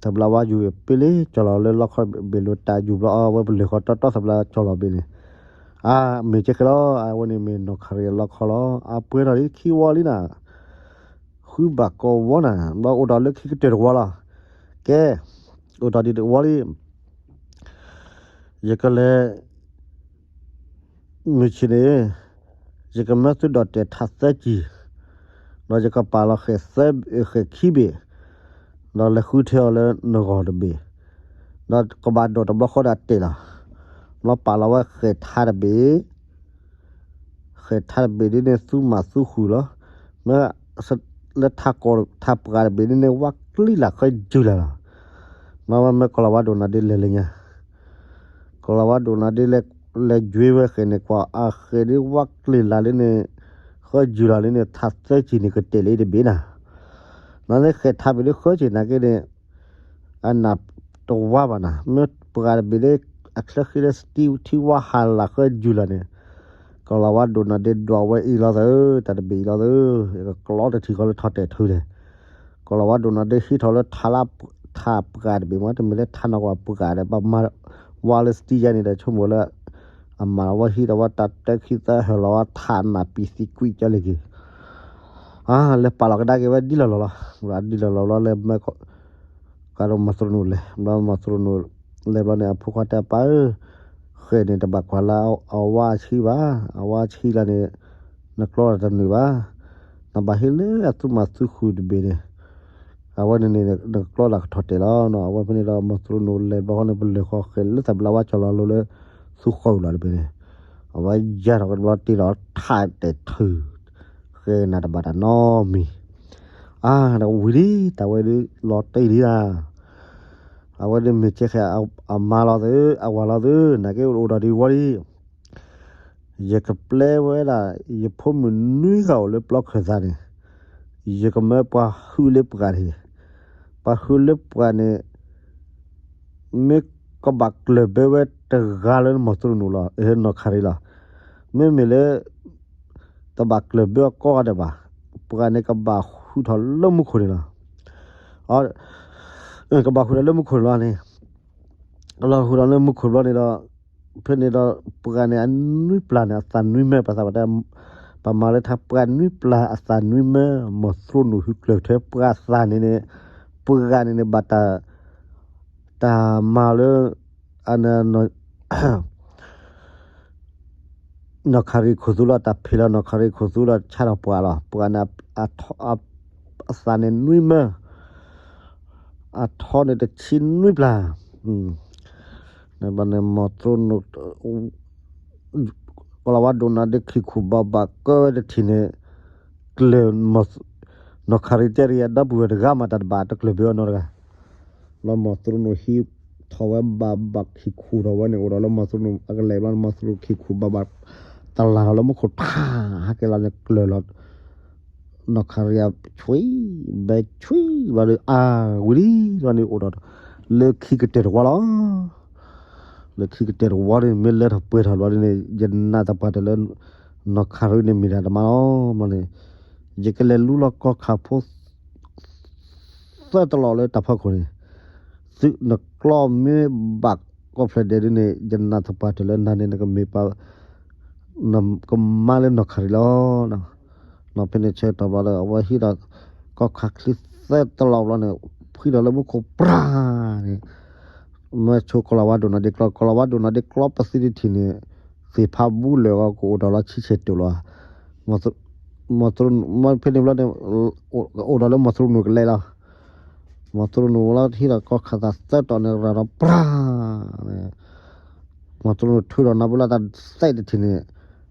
ဘံလါဝါယူၤပ့လ့ကၠီၣ်လီၤလၢလီခီတဘ့ၣ်လိၤတၢ်ယူၤဘျီ အဝဲပလၢၢ်ဃီတီတီသးဘံလါဝါကၠီၣ်လီၤဘ့ၣ်န့ၣ် အါ မ့ၢ်ကဲဃဲလီၤ အဝဲန့ၣ်မ့ၢ်နီၢ်ခရံာ်အလီခီလီၤ. အပှဲၤထီၣ်လံခံဝီလံနၤ ဃုဘၣ်ကီးဝီနၤ ဘျီအိၣ်ဒီးလၢခံကတၢၢ်တဝီလီၤ. ကဲ အိၣ်ဒီးဒံးတဝီလံ ယကလဲၤ မုၢ်ဆ့ၣ်န့ၣ် ယကမၢသုဒီးတဲာ်ထးသၢကံၢ် ဒီးယကပာ်လီၤဃဲၣ်သၢ ဃဲၣ်ခံဘ့ၣ် ဒီးလဲၤဃုထၢအီၤလၢနဂီၢ်တဘ့ၣ် ဒီးကဘၣ်ဒိးတဘျီဃီဒီးတဲာ်လီၤ. ဘျီပာ်လီၤဝဲဃဲၣ်ထးတဘ့ၣ် ဃဲၣ်ထးတဘ့ၣ်ဒ်န့ၣ် သူမးသူဃုာ်လီၤ. မ့ၢ်လၢထးကီၢ်ထးပှၢ်တဘ့ၣ်ဒ်န့ၣ် ဝါကျံလၢ်ဃၢယုၢ်လၢ်လီၤ. မ့ၢ်ဝဲမၢကီၤလၤဝါဒိၣ်နၤဒ့လဲၤလၢညါ ကီၤလၤဝါဒိၣ်နၤဒ့လဲၤ လဲၤယွ့ဝဲဃဲၣ်န့ၣ် ကွၢ်အဃဲၣ်ဒ်ဝါကျံလၢ်လံန့ၣ် ဃၢယုၢ်လၢ်လံန့ၣ် ထးသၢကံၢ်န့ၣ်ကတဲာ်လၢအံၤတဘ့ၣ်နၤ. နန့ၣ်ဃဲၣ်ထးဘ့ၣ်ဒ်ဃၢက့ၤနာ်က့န့ၣ် အနၢ်တဝါဘၣ်နၤ မ့ၢ်ပှၢ်တဘ့ၣ်ဒ် အချၢဃံလၢစတံထံဝါဟးလၢ်ဃၢယုၢ်လၢ်န့ၣ် ကီၤလၤဝါဒိၣ်နၤဒ့ဒွးဝဲအံၤလီၤသၢ တၢ်တဘ့ၣ်အံၤလီၤသၢ ယကကျီတထံၣ်ဃီလၢထီၣ်တဲာ်ထူန့ၣ် ကီၤလၤဝါဒိၣ်နၤဒ့ဟံးထီၣ်လၢထးလၢ ထးပှၢ်တဘ့ၣ်မ့ၢ် တမ့ၢ်လၢထးနီၢ်ကီၢ်ပှၢ်ဒီး ပမၤဝါလၢစတံယါန့ၣ်ဒီး ဆိကမိၣ်လၢ အမၤဝဲဟံးထီၣ်ဝဲတၢ်တၢခံသၢဟၢၣ်လီၤဝဲထးနၢ်ပံၤသံကွံာ်ကၠီလံက့ၤ အါ လဲၤပာ်လီၤကဒါက့ၤဝဲဒ်လီၢ်လီၢ်လီၤ. ဒ်လီၢ်လီၢ်ဘျီလဲၤမၢ ကဒီးမီၤသရူနူလဲၤ ဘျီမီၤသရူနူလဲၤဘျီန့ၣ် အဖိခွါတဲပၢ်ဧၢ ဃဲၣ်န့ၣ်တဘၣ်ကွၢ်လၢအဝါအဆှံဘၣ် အဝါအဆှံလၢန့ၣ် နကျီတၢ်တနုာ်ဘၣ် နဘၣ်ဟ့ၣ်လၢအသူမးသူဃုာ်တဘ့ၣ်န့ၣ် အဝဲန့ၣ်န့ၣ် နကကျီလၢကထီၣ်တဲာ်လီၤနီၤ. အဝဲဖဲန့ၣ်ဒီး မီၤသရူနူလဲၤဘျီဃီန့ၣ် ပလၢၢ်ဃီဃဲၤလၢသးဘျါဝါကၠီၤလီၤလိၤလၢ သူဃီအုးလီၤတဖဲန့ၣ်, အဝဲယၤထီၣ်ကဘျီတ့ၢ်လီၤထးတဲာ်ထုး ဃဲၤနၤတဘၣ်တၢ်နီတမံၤ, အါ ဝံၤလံ တၢ်ဝဲဒုးလီၤတံၢ်လံဒၣ် အဝဲဒုးမ့ၢ်ကဲဃဲၤအမါလီၤသု အဝၤလီၤသု နာ်က့အိၣ်ဒီးဒ်ဝီလံ ယကပျဲဝဲဒၣ် ယဖိမုၣ်နွံဂၤအိၣ်လၢပျီခၢၣ်သးန့ၣ်, ယကမၢပှၤဟုလၢပှၤန့ၣ်, ပှၤဟုလၢပှၤန့ၣ် မ့ၢ်ကဘၣ်ကျၢၢ်ဘၢဝဲတဂၤလၢမီၤသရူနူလီၤ, နီၢ်ခရံလီၤ. မ့မ့ၢ်လၢ တဘၣ်ကျၢၢ်ဘၢအကိးဂၤဒဲးဘၣ်, ပှၤန့ၣ်ကဘၣ်ဃုထီၣ်လၢမူခိၣ်န့ၣ်လီၤ. ကဘၣ်ဃုထီၣ်လၢမူခိၣ်န့ၣ်လီၤန့ၣ်, လီၤဃုထီၣ်လၢမူခိၣ်ဘျီန့ၣ်ဒီး, ဖဲန့ၣ်ဒီး ပှၤန့ၣ်အနွံပျၢ်န့ၣ် အသးနွံမၢ ပှၤသးပှၢ်တဲ, ပမၤလၢထါပှၤနွံပျၢ်အသးနွံမၢ, မီၤသရူနူဟုကျၢၢ်ထဲပှၤသးန့ၣ်န့ၣ်, ပှၤန့ၣ်န့ၣ်ဘၣ်တၢ်, တၢ်မၤလၢ အ နီၢ်ခရံာ်ခိၣ်သူလီၤ တၢ်ဖံးလီၤနီၢ်ခရံာ်ခိၣ်သူလီၤ ဆါထီၣ်ပှၤလီၤ. ပှၤန့ၣ် အသးန့ၣ်နွံမၢ, အထီန့ၣ်တဆံနွံပျၢ်, န့ၣ်ဘၣ်န့ၣ် မီၤသရူနူ ကီၤလၤဝါဒိၣ်နၤဒ့ခံခူၣ်ဘၣ်ဘၣ်ကၢဝဲတထံၣ်န့ၣ်, ကျၢၢ် နီၢ်ခရံာ်တဲရံး အဒီပုၢ်ဝဲၢ်တဂၤမးတၢ်တဘၣ်တကျၢၢ်ဘၢအနီတဂၤ လီၤမီၤသရူနူဟံးထီၣ်ဝဲဘၣ်ဘၣ်ခံခူၣ်ထီၣ်ဝဲန့ၣ် အိၣ်ဒီးလၢမီၤသရူနူအကလဲၤဘျီန့ၣ် မီၤသရူနူခံခူၣ်ဘၣ်ဘၣ် တလၢ်ထီၣ်လၢမူခိၣ်ထါ ဟဲက့ၤလီၤန့ၣ်ကျၢၢ်လီၤ နီၢ်ခရံာ်အဆွံ, ဘဲဆွံ, ဘျီဒီးအါဝံၤလံ ဘျီန့ၣ်အိၣ်ဒီး လၢခံကတၢၢ်တဝီလီၤ. လၢခံကတၢၢ်တဝီန့ၣ် မ့ၢ်လဲၤထီၣ်ပှဲၤထီၣ်ဘျီန့ၣ် ယနာ်သပှၢ်တၢၢ်လၢ နီၢ်ခရံာ်န့ၣ်မ့ၢ်တၢ်တမါလီၤ. ဘျီန့ၣ် ယကလဲၤလူလီၤကီၢ်ခၣ်ဖိ သၢတလီၢ်လၢတၢ်ဖီခိၣ်န့ၣ်, သုနကျီမ့ၢ်ဘၣ်ကီၢ်ဖျၢၣ်ဒဲးဒ်န့ၣ် ယနာ်သပှၢ်တၢၢ်လၢနၤန့ၣ် နကမ့ၢ်ပှၤ ကမါလၢနီၢ်ခရံာ်လီၤ. နီၢ်ဖဲန့ၣ်ဆၢကတီၢ်ဘျီဒီး အဝဲဟံးဒီး ကီၢ်ခၣ်ချံသၢတလီၢ်ဘျီန့ၣ် ဖှံဒီးလၢမူခိၣ်ပြၢ်န့ၣ် မ့ၢ်ဆိကီၤလၤဝါဒိၣ်နီၢ်ဒ့ကျီ ကီၤလၤဝါဒိၣ်နီၢ်ဒ့ကျီပသံတထံၣ်န့ၣ် သ့ၣ်ဖးဘူးလၢာ်အဂီၢ် ကအိၣ်ဒီးလီၤဆံဆဲၣ်တုာ်လီၤ. မီၤသရူနူ မ့ၢ်ဖဲန့ၣ်ဘျီန့ၣ် အိၣ်ဒီးလၢမီၤသရူနူကလဲၤလီၤ. မီၤသရူနူလီၤဟံးဒီးကီၢ်ခၣ်သၣ်သၢတီၢ်န့ၣ် ရၤဒီးပြၢ်န့ၣ် မီၤသရူနူထုးဒီးနၢ်ပၢၢ်လၢတၢ်သဲးတထံၣ်န့ၣ်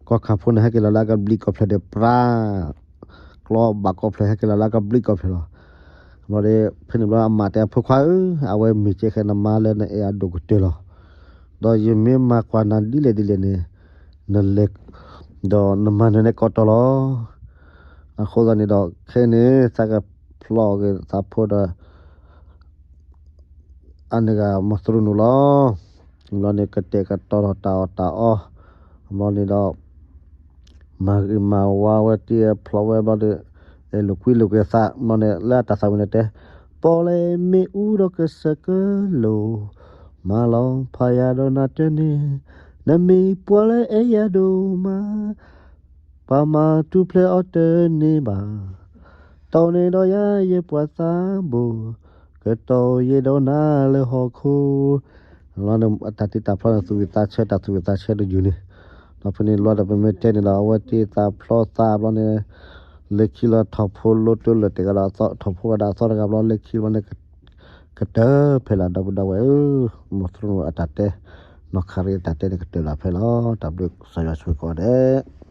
ကီၢ်ခၣ်ဖိန့ၣ်ဟဲက့ၤလီၤလၢအကဘျံးကီၢ်ဖျၢၣ်ဒီးပြၢ် ကျီဘၣ်ကီၢ်ဖျၢၣ်ဟဲက့ၤလီၤလၢအကဘျံးကီၢ်ဖျၢၣ်လီၤ. ဘျီဒီး ဖဲန့ၣ်ဘျီအမါတဲအဖိခွါဧၢ, အဝဲမ့ၢ်ကဲဃဲနမါလၢနအဲၣ်အဒိၣ်ကတၢၢ်လီၤ. ဒီးယမ့ၢ်မၤကွၢ်နၤဒ်လဲၣ်ဒ်လဲၣ်န့ၣ် နလဲၤ ဒီးနမၤနၢၤန့ၢ်ကီးတီၤလီၤ. အဃိသတးန့ၣ်ဒီး ခဲအံၤန့ၣ် သးကဖျီက့ၤသးဖိဒီး အန့ၣ်ဂ့ၤ မီၤသရူနူလီၤ. ဘျီန့ၣ် ကတဲာ်ကတီၤထီၣ်တၢ်အီၣ်တၢ်အီ, ဘျီန့ၣ်ဒီး မၤဂ့ၤမၤဝါဝဲတ့ၢ်ဖျီဝဲဘျီဒီး အဲၣ်လိာ်ကွံလိာ်က့ၤသး ဘျီန့ၣ် လၢအတၢ်သးဝံၣ်န့ၣ်တဲ, ပီၣ်လဲၣ်မ့ၣ်အူဒီးကစၢၢ်ကလိၤ, မၤလီၤဖးယၤဒီးနၤတန့ၢ်, နမ့ၢ်ပှၤလၢအဲၣ်ယၤဒိၣ်မး ပှၤမၤထူၣ်ဖျဲးအီၤတန့ၢ်ဘၣ်. တီၢ်န့ၢ်ဒီးယၤယပှၤသးဘိ, ကတီၢ်ယ့ၢ်ဒီးနၤလၢဟီၣ်ခိၣ်. လီၤန့ၣ် အတၢ်တ့တၢ်ဖျီန့ၣ် သူၣ်ဝံၣ်သးဆၢ တၢ်သူၣ်ဝံၣ်သးဆၢတယုၢ်န့ၣ်, ဒီးဖဲန့ၣ်လီၤဒီးပမ့ၢ်တဲန့ၣ်ဒီး အဝဲတ့သးဖျီသးဘျီန့ၣ် လၢခံလီၤထီၣ်ဖိလိတၢ်လၢာ်တဲာ်ကဒီး ထီၣ်ဖိကဒီးအသီတဂၤဘျီ လၢခံဘျီန့ၣ် ကတၢၢ်ဖဲလၢဒီပုၢ်ဒီဝဲၢ်ဧၢ, မီၤသရူနူအတၢ်တဲ, နီၢ်ခရံာ်အတၢ်တဲန့ၣ် ကတၢၢ်လၢဖဲလီၤ. တၢ်ဘျုးကစၢ်ယွၤဆိၣ်ဂ့ၤကိးဂၤဒဲး